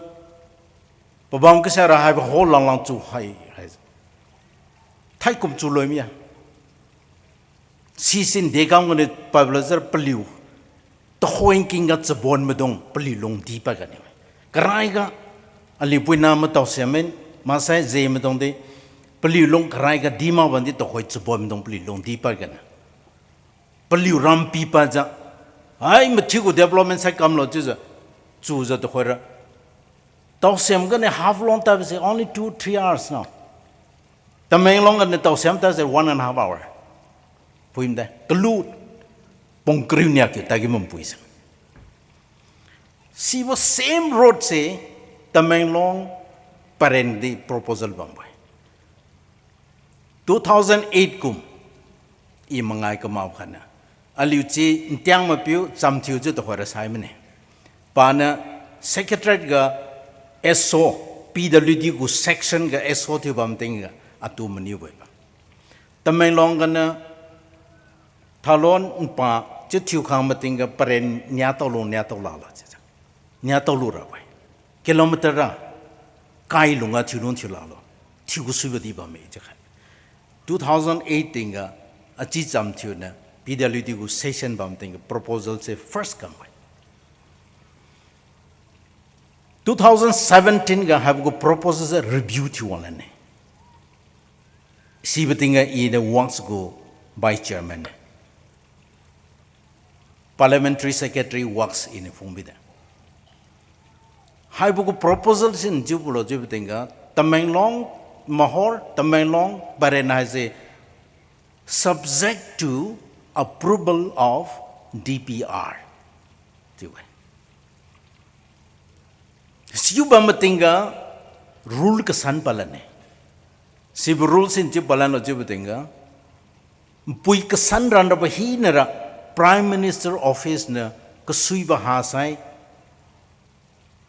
Pabam kasaira haibo ho langlang chu hai, hai. Thaikum chu loi mi-a. Sisin dekam ganiu pablajer paliu. Tahoing kingga chabon maidung paliu lungdi pad ganiu. Karaiga aliu puina matao siamen, maksai je maidungdi. Paliu lung karai ga di mak bamdi tuhoi chabonmaidung paliu lung di pad gana. Paliu ram pipadjiu. Hai mathiu gu development sai kamlo chiujiu. Chujiu tuhoira. Tawsiam ganiu Haflong tadbose only two, three hours no. Tamenglong ganiu Tawsiam tadbose one and a half hour. Phuimde. Kalu pung kariu nia kiu tadgi mampui sa. Sibo same road se Tamenglong Paren di proposal bambo-e. Two thousand eight kum, i mangai kamak khatniu. Aliu chi ntiang mapiu chamthiujiu tuhoira sai mane. Paniu Secretariat ga S O, P W D gu section ga S O thiu bam tingga atu maniubo-e pa. Tamenglong ganiu Thalon npa chiu thiukhang matingga Paren niatao lu niatao lalo chiujiu. Niatao lu rabo-e. Kilometer ra kai lungga thiu lung thiu lalo. Thiu kasuibo di bamme chiu khai. Two thousand eight tingga achi chamthiuniu P W D gu session bam tingga proposal se first kambo-e. Two thousand seventeen ga haibo gu proposal se review thiu wang lane. Sibo tingga iniu Works gu Vice Chairman ne. Parliamentary Secretary Works iniu phung bide. Haibo gu proposal sin chiubo lo chiubo tingga, Tamenglong, Mahor, Tamenglong, Paren haise subject to approval of D P R. Chiu-e. Sichiu bam matingga rule kasan palan-e. Sibo rule sin chiu palan lo chiubo tingga, npui kasan ran rabo hinara Prime Minister Office niu kasuibo hasai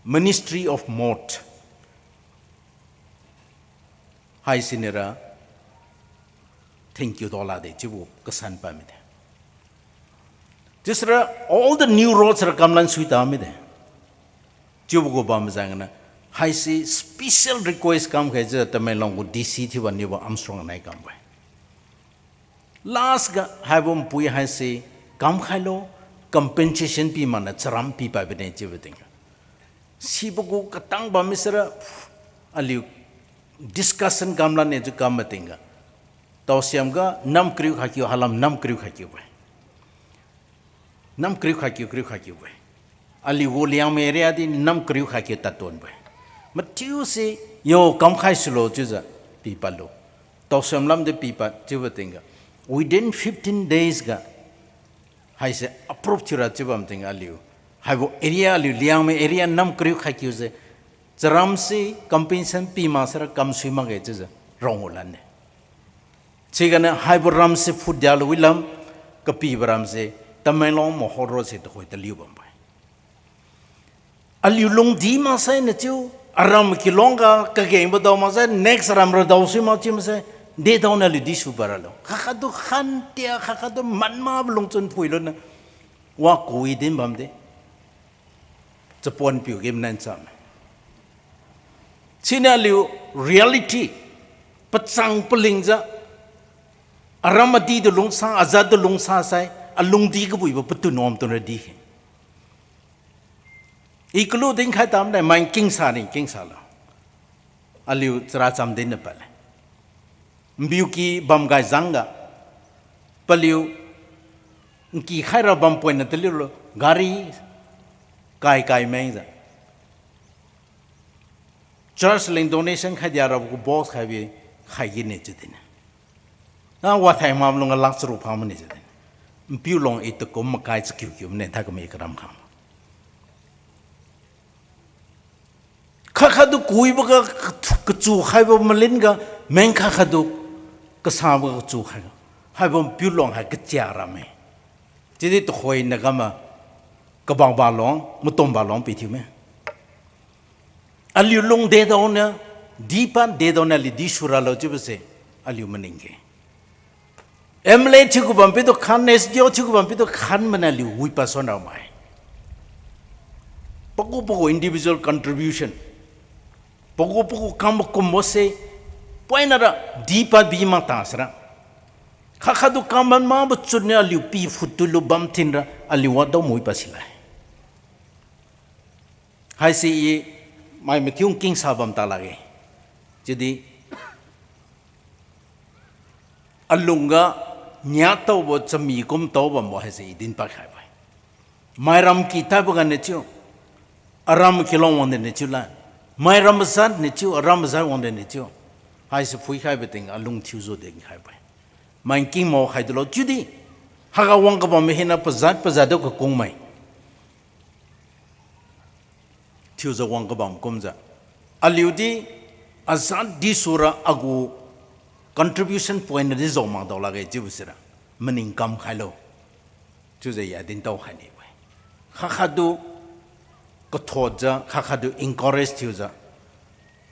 Ministry of Mode haisi nira thank you dola de chiubo kasan pa mide. Chiusira all the new roads ra kamlan suita mide. Chiubo gu bam jengniu haise special request kamkhaijiu Tamenglong gu D C thiubo niubo Armstrong nai kambo-e. Last ga haibo npui haise kamkhailo, compensation pi makniu charam pipad bine chiubo tingga. Sibo gu katang bam misira aliu discussion kamlan ne chiu kam matingga. Tawsiam ga nam kariu khatkiu, halam nam kariu khatkiu-e. Nam kariu khatkiu, kariu khatkiu-e. Aliu gu Liangmai area di nam kariu khatkiu tadtonbo-e. Mathiuse yo kamkhai sulo chiujiu pipadlo. Tawsiam lam di pipad chiubo tingga. Within fifteen days ga haise approve thiura chiu bam tingga aliu. Haibo area aliu Liangmai area nam kariu khatkiu se charam se compensation pi maksara kamsui makge chiujiu rongwu lan-e. Siganiu haibo ramse phutdia luwi lam, kapibo ramse Tamenglong Mahor road se tuhoi taliu bambo-e. Aliu lungdi maksai nachiu, aram kilong ga kagengbo dao maksai next aram ra dao sui mak chiu maksai, dedaoniu aliu di suba ralo. Khatkhattu khantia, khatkhattu manmabo lungchun phuiluniu, wa kui din bamde. Chapon piu gi manan cham. Siniu aliu reality, pachang palingjiu, aram adi tu lungsa, ajat tu lungsa sai, alungdi kabuibo patu nuam tunra di khe. I kalu dinkhai tamne, mai kingsa ni kingsalo. Aliu chara cham dinna padle. Nbiuky bamgai zangga, paliu nky khaira bam poina taliulo, gari kai kai mengjiu. Church leng donation khaidia rabo gu box khaibi khai gine chiu din-e. Na wathai mamlung ga lak charuk phang mane chiu din-e. Npiu long i takum makai chakiu kiu mane thakami karam khang. Khatkhattu kuiboga kachu khaibo malin ga, meng khatkhattu kasaboga kachu khaiga. Haibo npiu long hai kachia ramme. Chiudi tuhoi nagama kabangba long, matomba long pithiu me. Aliu lung dedaoniu, dipan dedaoniu aliu di suralo chiubose, aliu maningge. M L A thiugu bampitu khan, S D O thiugu bampitu khan mane aliu wipa suan ramai. Pagu pagu individual contribution. Pagu pagu kam makumbose, poinara dipa bi mata sara. Khatkhattu kam man mabo chunniu aliu pi phuttu lu bam thinra aliu wadao muipa silai. Haise i mai mathiu kingsa bam ta lakge. Chiudi alungga niataobo chami kumtao bambo haise i dinpad khaibo-e. Mairam kitaibo ganiu chiu, aram kilong wangdi nichiu lan, mairam mazat nichiu, aram mazat wangdi nichiu, haise phuikhaibo ting alung thiujiu dinkhaibo-e. Mai kingmao khai dulo chiudi, haiga wang kabambo hina pazat pazat tu kakungmai thiujiu wang kabam kumjiu, aliudi azat di sura agu contribution point nadi jao makdao lakge chiubo sira maning kamkhailo chiujiu ya dintao khai nibo-e. Khatkhattu kathotjiu, khatkhattu encourage thiujiu,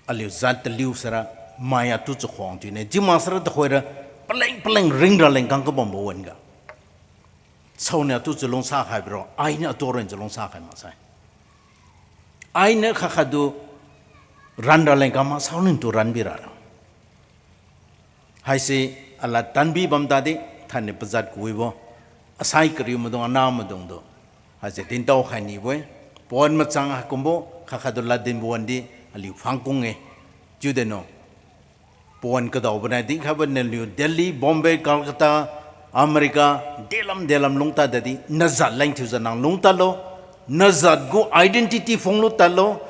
aliu jat taliu sara mai atu chakhuang thiune. Chiu maksara tuhoira paleng paleng ring raleng kang kabambo wan-ga, saoniu atu chalungsa khaibiro, ainiu atu ren chalungsa khai maksai. Ainiu khatkhattu ran raleng kang ma saoniu tu ran biralo. Haise alad tanbi bam tadi, thainai pajat kawibo, asai kariu maidung, ana maidungtu haise dintao khai nibo-e. Pawan machang haikumbo khatkhattu lad dinbo wan di aliu phangkung-e. Chiudeno, pawan kadaobo nai dinkhaibo naliu Delhi, Bombay, Calcutta, America, delam delam lungtad tadi, najat leng thiujiu nang lungtadlo, najat gu identity phunglu tadlo,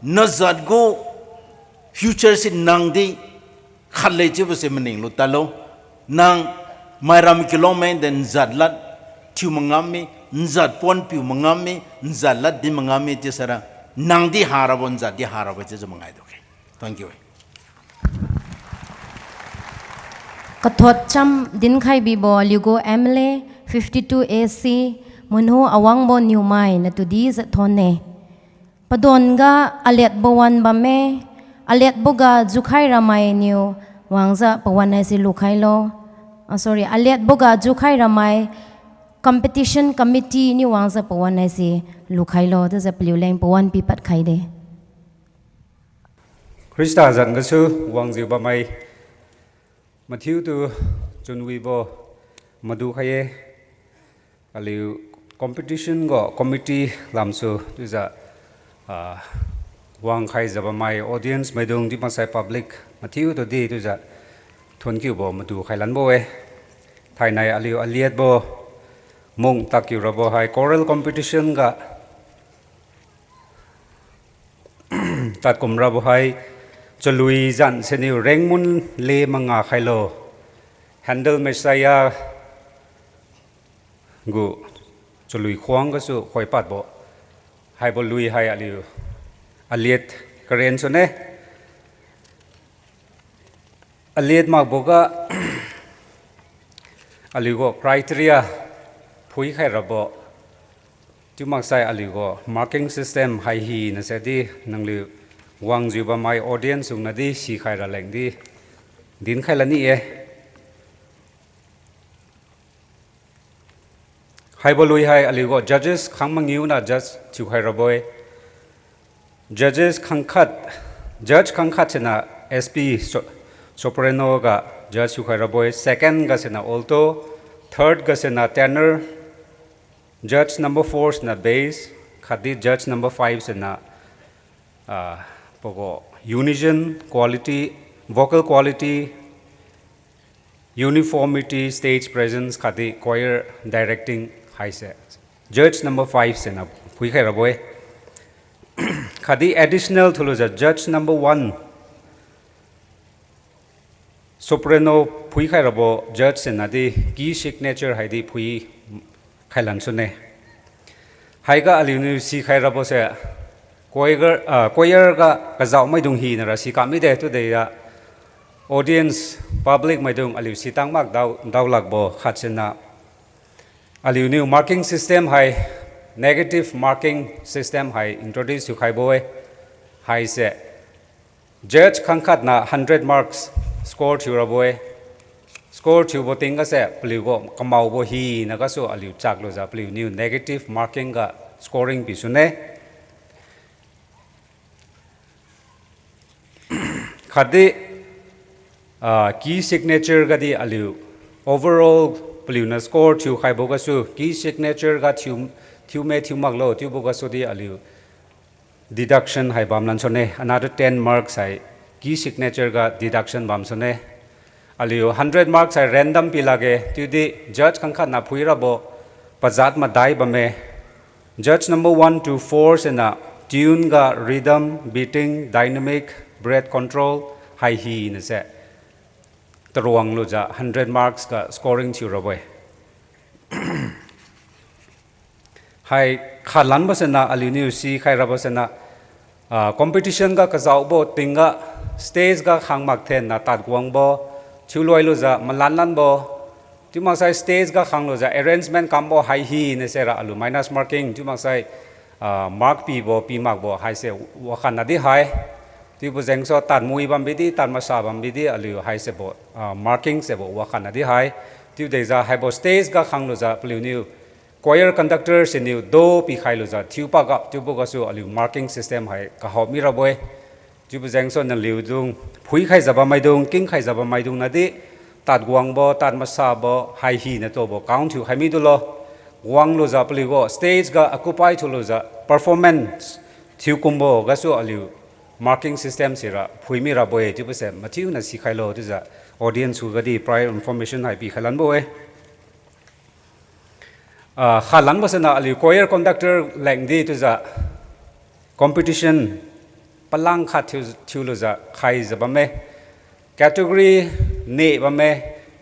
najat gu future se nangdi khatle chiubose maninglu tadlo. Nang mairam kilong mide njat lad thiu mangamme, njat pawan piu mangamme, njat lad din mangamme chiusara, nangdi harabo, njatdi harabo chiujiu mangai dukhe. Thank you. Kathot cham dinkhai bibo aliugu M L A fifty-two A C, Munhu Awangbo Newmai natu dijiu thonne. Padonga aliatbo wan bamme, aliatboga jukhai ramainiu wangjiu pawan haise lukhailo. Ah, sorry, aliatboga jukhai ramai competition committee niu wangjiu pawan haise lukhailo chiujiu paliuleng pawan pipad khaide. Khrista zan gasu wangjiu bammai mathiutu chunwibo madukhai-e. Aliu competition gu committee lamsu chiujiu, ah, wangkhaijiu bammai audience maidung di maksai public mathiutu di chiujiu thonkiubo madukhai lanbo-e. Thainai aliu aliatbo mung tadkiu rabo hai choral competition ga tadkum rabo hai chalui zan seniu Rengmun le Manga khailo, Handle Messiah gu chalui khuang gasu khoipadbo. Haibo lui hai aliu aliat karen sune. Aliat makboga aliugu criteria phuikhai rabo, chiu maksai aliugu marking system hai hina sedi nangliu wangjiu bammai audience sungna di sikhai raleng di dinkhai lani-e. Haibo lui hai aliugu judges khang mangiu na judge thiukhai rabo-e. Judges khangkhat, judge khangkhat sina S P so-, soprano ga judge thiukhai rabo-e. Second ga sina alto, third ga sina tenor, judge number four sina bass, khatdi judge number five sina, ah, pagu unison, quality, vocal quality, uniformity, stage presence, khatdi choir directing haise judge number five sina phuikhai rabo-e. Khatdi additional thulujiu judge number one, soprano phuikhai rabo judge sina di key signature haidi phui khailan sune. Haiga aliuniu sikhai rabose choir, ah, choir ga kazao maidung hina ra sikam mide chiude ya audience, public maidung aliu sitang mak dao, daolakbo khat sina aliuniu marking system hai negative marking system hai introduce thiukhaibo-e. Haise judge khangkhatna hundred marks score thiu rabo-e. Score thiubo tingga se paliugu kamaobo hina gasu aliu chaklujiu paliuniu negative marking ga scoring pisune. Khatdi, ah, key signature gadi aliu overall paliuniu score thiukhaibo gasu key signature ga thiu, thiume thiu maklo chiubo gasu di aliu deduction hai bamlan sune, another ten marks hai key signature ga deduction bam sune. Aliu hundred marks hai random pi lakge, chiudi judge khangkhatna phuirabo pajat madai bamme. Judge number one to four siniu tune ga rhythm, beating, dynamic, breath control hai hinase taruang lujiu hundred marks ga scoring thiurabo-e. Hai khatlanbo siniu aliuniu sikhai rabo siniu, ah, competition ga kazaobo tingga stage ga khang makthenna tadguangbo, thiuloi lujiu malanlanbo, chiu maksai stage ga khang lujiu arrangement kambo hai hinase ra aliu minus marking, chiu maksai, ah, mark pibo, pi makbo haise wakhatna di hai. Chiubo jengsu tadmui bambi di, tad masa bambi di, aliu haisebo, ah, marking sebo wakhatna di hai. Chiu dejiu haibo stage ga khang lujiu paliuniu choir conductor siniu do pikhai lujiu thiu pagap chiubo gasu aliu marking system hai kahao mirabo-e. Chiubo jengsu naliudung phuikhaijiu bammaidung, kingkhaijiu bammaidung nadi tadguangbo, tad masabo hai hina tubo count thiukhai midulo. Wang lujiu paliugu stage ga occupy thiulujiu performance thiukumbo gasu aliu marking system sira phui mirabo-e chiubose mathiuna sikhailo chiujiu audience khuga di prior information hai pikhai lanbo-e. Ah, khatlanbo siniu aliu choir conductor lengdi chiujiu competition palang khat thiu, thiulujiu khaijiu bamme. Category ne bamme.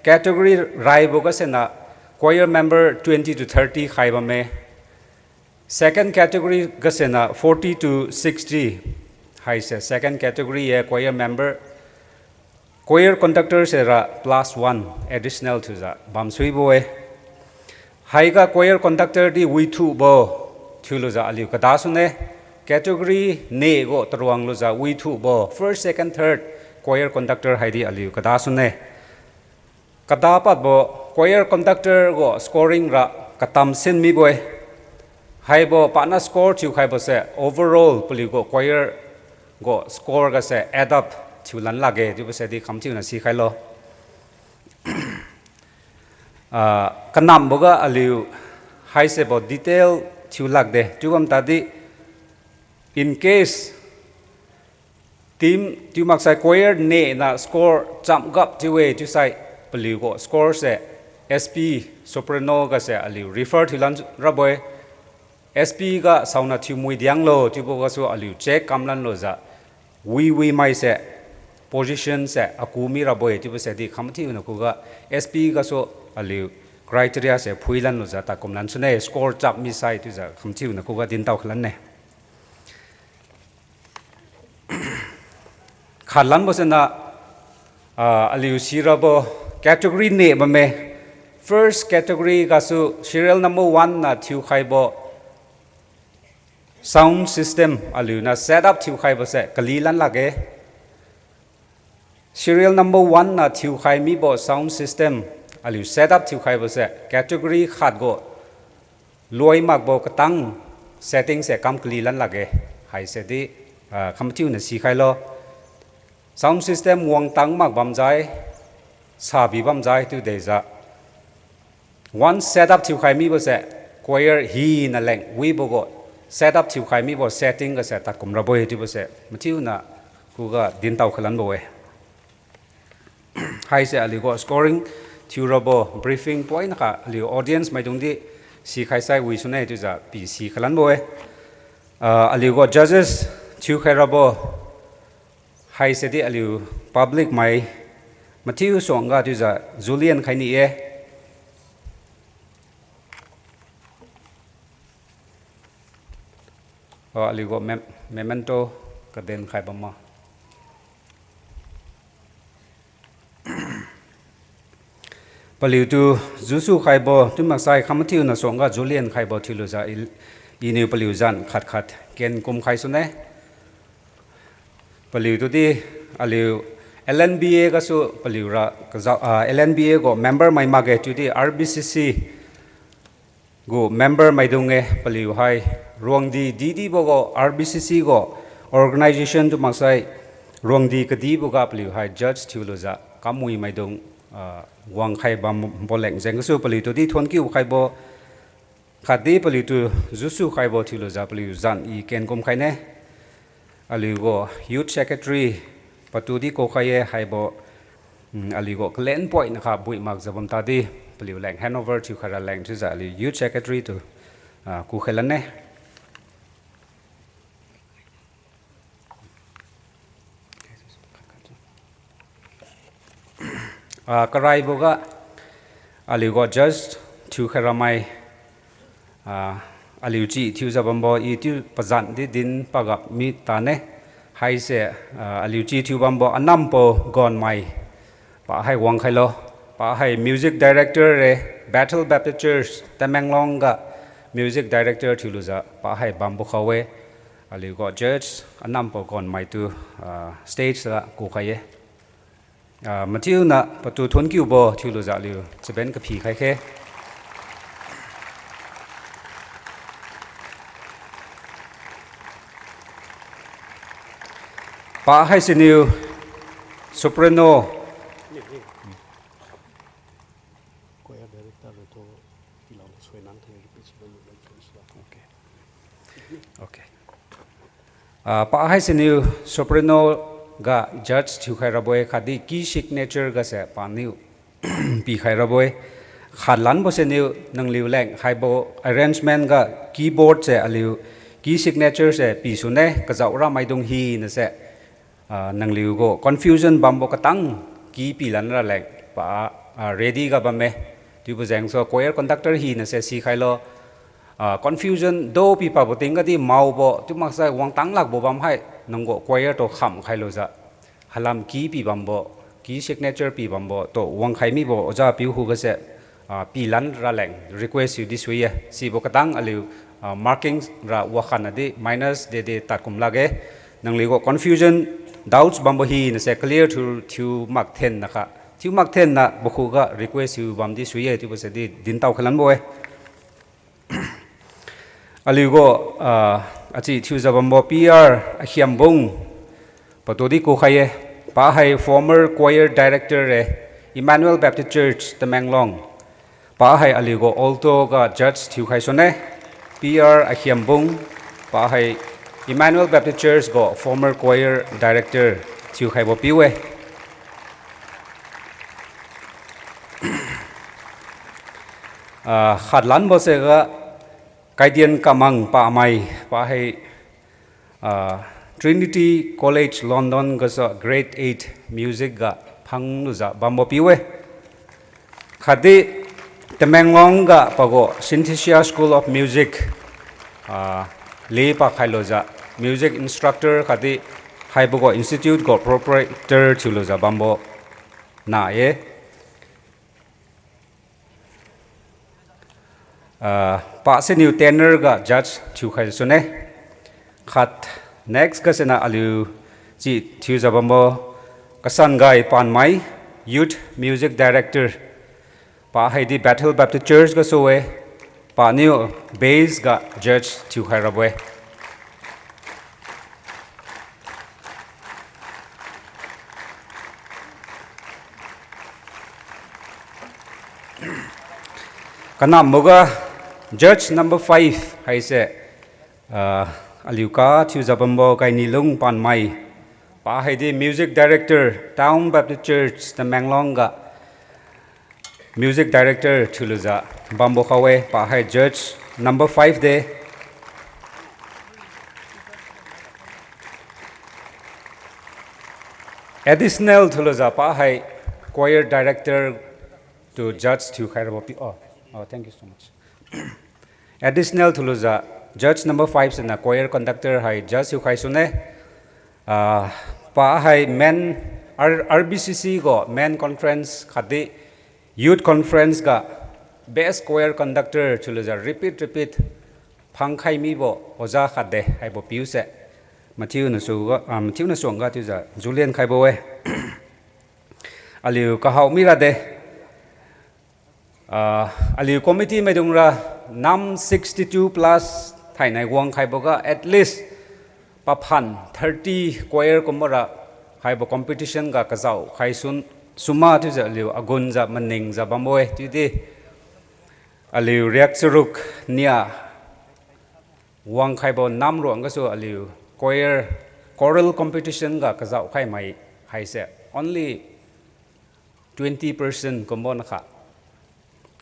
Category raibo gasiniu choir member twenty to thirty khai bamme. Second category gasiniu forty to sixty haise second category ye choir member. Choir conductor sira plus one additional thiujiu bamsuibo-e. Haiga choir conductor di withubo thiulujiu aliu kada sune. Category ne gu taruang lujiu withubo first, second, third choir conductor haidi aliu kada sune. Kada padbo choir conductor gu scoring ra katam sin mibo-e. Haibo pana score thiukhaibose overall paliugu choir gu score gase add up thiulan lakge chiubose di khamthiuna sikhailo. Ah, kanamboga aliu haisebo detail thiu lakde chiu bam tadi, in case team chiu maksai choir nena score cham gap thiu-e chiusai paliugu score se S P soprano gase aliu refer thiulan rabo-e. S P ga saona thiumui dianglo chiubo gasu aliu check kamlan lujiu wiwi maise position se aku mirabo-e chiubose di khamthiuna khuga S P gasu aliu criteria se phuilan lujiu takum lan sune score chap misai chiujiu khamthiuna khuga dintao khalanne. Khatlanbo siniu, ah, aliu sirabo category ne bamme. First category gasu serial number one na thiukhaibo sound system aliuniu set up thiukhaibose kalilan lakge. Serial number one na thiukhai mibo sound system aliu set up thiukhaibose category khat gu loi makbo katang setting se kam kalilan lakge. Haise di, ah, khamthiuna sikhailo. Sound system wangtang mak bamjai, sabi bamjai chiu dejiu one set up thiukhai mibose choir hina leng wibo gu set up thiukhai mibo setting gase takum rabo-e chiubose mathiuna khuga dintao khalanbo-e. Haise aliugu scoring thiurabo briefing poina kha aliu audience maidungdi sikhaisai wisune chiujiu pi sikhai lanbo-e. Ah, aliugu judges thiukhai rabo haise di aliu public mai mathiu suangga chiujiu Julian khai ni-e. Ah, aliugu mem-, memento kaden khai bamma. Paliutu jusu khaibo chiu maksai khamathiuna suangga Julian khaibo thiulujiu i, iniu paliu zan khat khat kenkum khai sune. Paliutudi aliu L N B A gasu paliura kajao, ah, L N B A gu member mai makge chiudi R B C C gu member maidung-e paliu hai ruangdi didibo gu R B C C gu organization chiu maksai ruangdi kadiboga paliu hai judge thiulujiu kamui maidung, ah, wangkhai bambo leng jeng gasu paliutudi thuonkiu khaibo khatdi paliutu jusu khaibo thiulujiu paliu zan i kenkum khaine. Aliugu youth secretary patudi kukhai-e haibo Mm, aliugu kalen poina kha bui makjiu bam tadi, paliu leng handover thiukhai raleng chiujiu aliu Youth Secretary tu, ah, kukhai lanne. Ah, karaiboga, aliugu judge thiukhai ramai, ah, aliu chi thiujiu bambo i chiu pazan di din pagap mi tane. Haise, ah, aliu chi thiu bambo anambo gonmai, pahai wangkhailo. Pahai music director re, Bethel Baptist Church Tamenglong ga music director thiulujiu pahai bambo khao-e. Aliugu judge anambo gonmaitu, ah, stage ga kukhai-e. Ah, mathiuna patu thonkiubo thiulujiu aliu chaben kaphi khai khe. Pahai siniu soprano, choir director tu, okay. Ah, pahai siniu soprano ga judge thiukhai rabo-e khatdi key signature gase paniu pikhai rabo-e. Khatlanbo siniu nangliu leng haibo arrangement ga keyboard se aliu key signature se pisune kazao ramaidung hinase, ah, nangliugu confusion bambo katang key pilan raleng pa, ah, ready ga bamme. Chiubo jengsu choir conductor hinase sikhailo, ah, confusion do pipabo tingga di maobo chiu maksai wangtang lakbo bam hai nanggu choir tu khamkhailujiu, halam key pi bambo, key signature pi bambo tu wangkhai mibo oja piu khugase, ah, pilan raleng request thiudi sui-e. Sibo katang aliu, ah, marking ra wakhatnadi minus dede tadkum lakge. Nangliugu confusion, doubts bambo hinase clear thiu, thiu makthenna kha, thiu makthenna bo khuga request thiu bamdi sui-e chiubose di dintao khailanbo-e. Aliugu, ah, achi thiujiu bambo P R Akhiambung, patudi kukhai-e, pahai former choir director re, Emmanuel Baptist Church Tamenglong. Pahai aliugu alto ga judge thiukhai sune, P R Akhiambung, pahai Emmanuel Baptist Church gu former choir director thiukhaibo piu-e. Ah, khatlanbo se ga Kaidian Kamang pamai, pahai, ah, Trinity College London gasu grade eight music ga phanglujiu bambo piu-e. Khatdi Tamenglong ga pagu Synthesia School of Music, ah, lepa khailujiu music instructor khatdi haibo gu institute gu proprietor thiulujiu bambo na-e. Ah, pa siniu tenor ga judge thiukhai sune. Khat next gasiniu aliu chi thiujiu bambo Kasangai Panmai, Youth Music Director. Pahaidi Bethel Baptist Church gasu-e, paniu bass ga judge thiukhai rabo-e. Kanamboga judge number five haise, ah, aliu ka thiujiu bambo Kainilung Panmai. Pahaidi Music Director, Town Baptist Church Tamenglong ga Music Director thiulujiu bambo khao-e, pahai judge number five de. Additional thiulujiu pahai choir director tu judge thiukhai rabo pi-, oh, oh, thank you so much. Additional thiulujiu judge number five siniu choir conductor hai judge thiukhai sune. Ah, pahai men R-, R B C C gu men conference khatdi youth conference ga best choir conductor thiulujiu repeat, repeat phangkhai mibo oja khatde haibo piuse. Mathiuna suga, ah, mathiuna suangga thiujiu julen khaibo-e. Aliu kahao mira de. Ah, aliu committee maidungra nam sixty-two plus thainai wangkhaiboga at least paphan thirty choir kumbora haibo competition ga kazao khaisun suma thiujiu aliu agunjiu maningjiu bambo-e chiudi. Aliu riak charuk nia wangkhaibo namruang gasu aliu choir, choral competition ga kazao khaimai haise only twenty percent kumbo nakha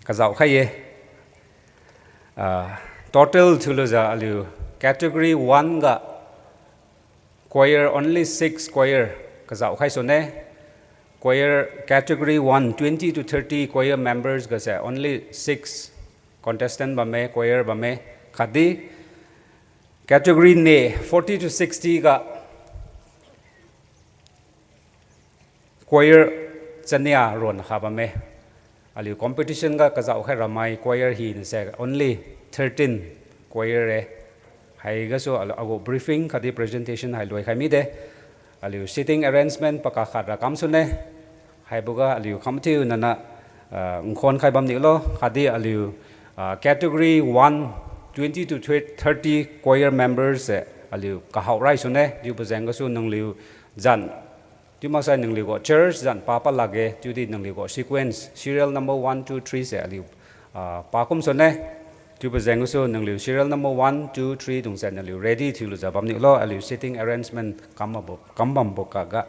kazao khai ye. Ah, total thiulujiu aliu category one ga choir only six choir kazao khai sune. Choir category one, twenty to thirty choir members gase only six contestant bamme, choir bamme, khatdi category ne forty to sixty ga choir chania ron kha bamme. Aliu competition ga kazao khai ramai choir hinase only thirteen choir e. Haigasu aliu agu briefing khatdi presentation hai loikhai mide. Aliu seating arrangement paka khat ra kamsune. Haiboga aliu khamthiu nana, ah, nkhon khai bamniulo, khatdi aliu, ah, category one, twenty to thirty choir members se aliu kahao rai sune, chiubo jeng gasu nangliu zan chiu maksai nangliu gu church zan pa pa lakge, chiudi nangliu gu sequence, serial number one, two, three se aliu, ah, pa kum sune. Chiubo jeng gasu nangliu serial number one, two, three dungse nangliu ready thiulujiu bamniulo, aliu seating arrangement kam bambo, kam bambo kaga.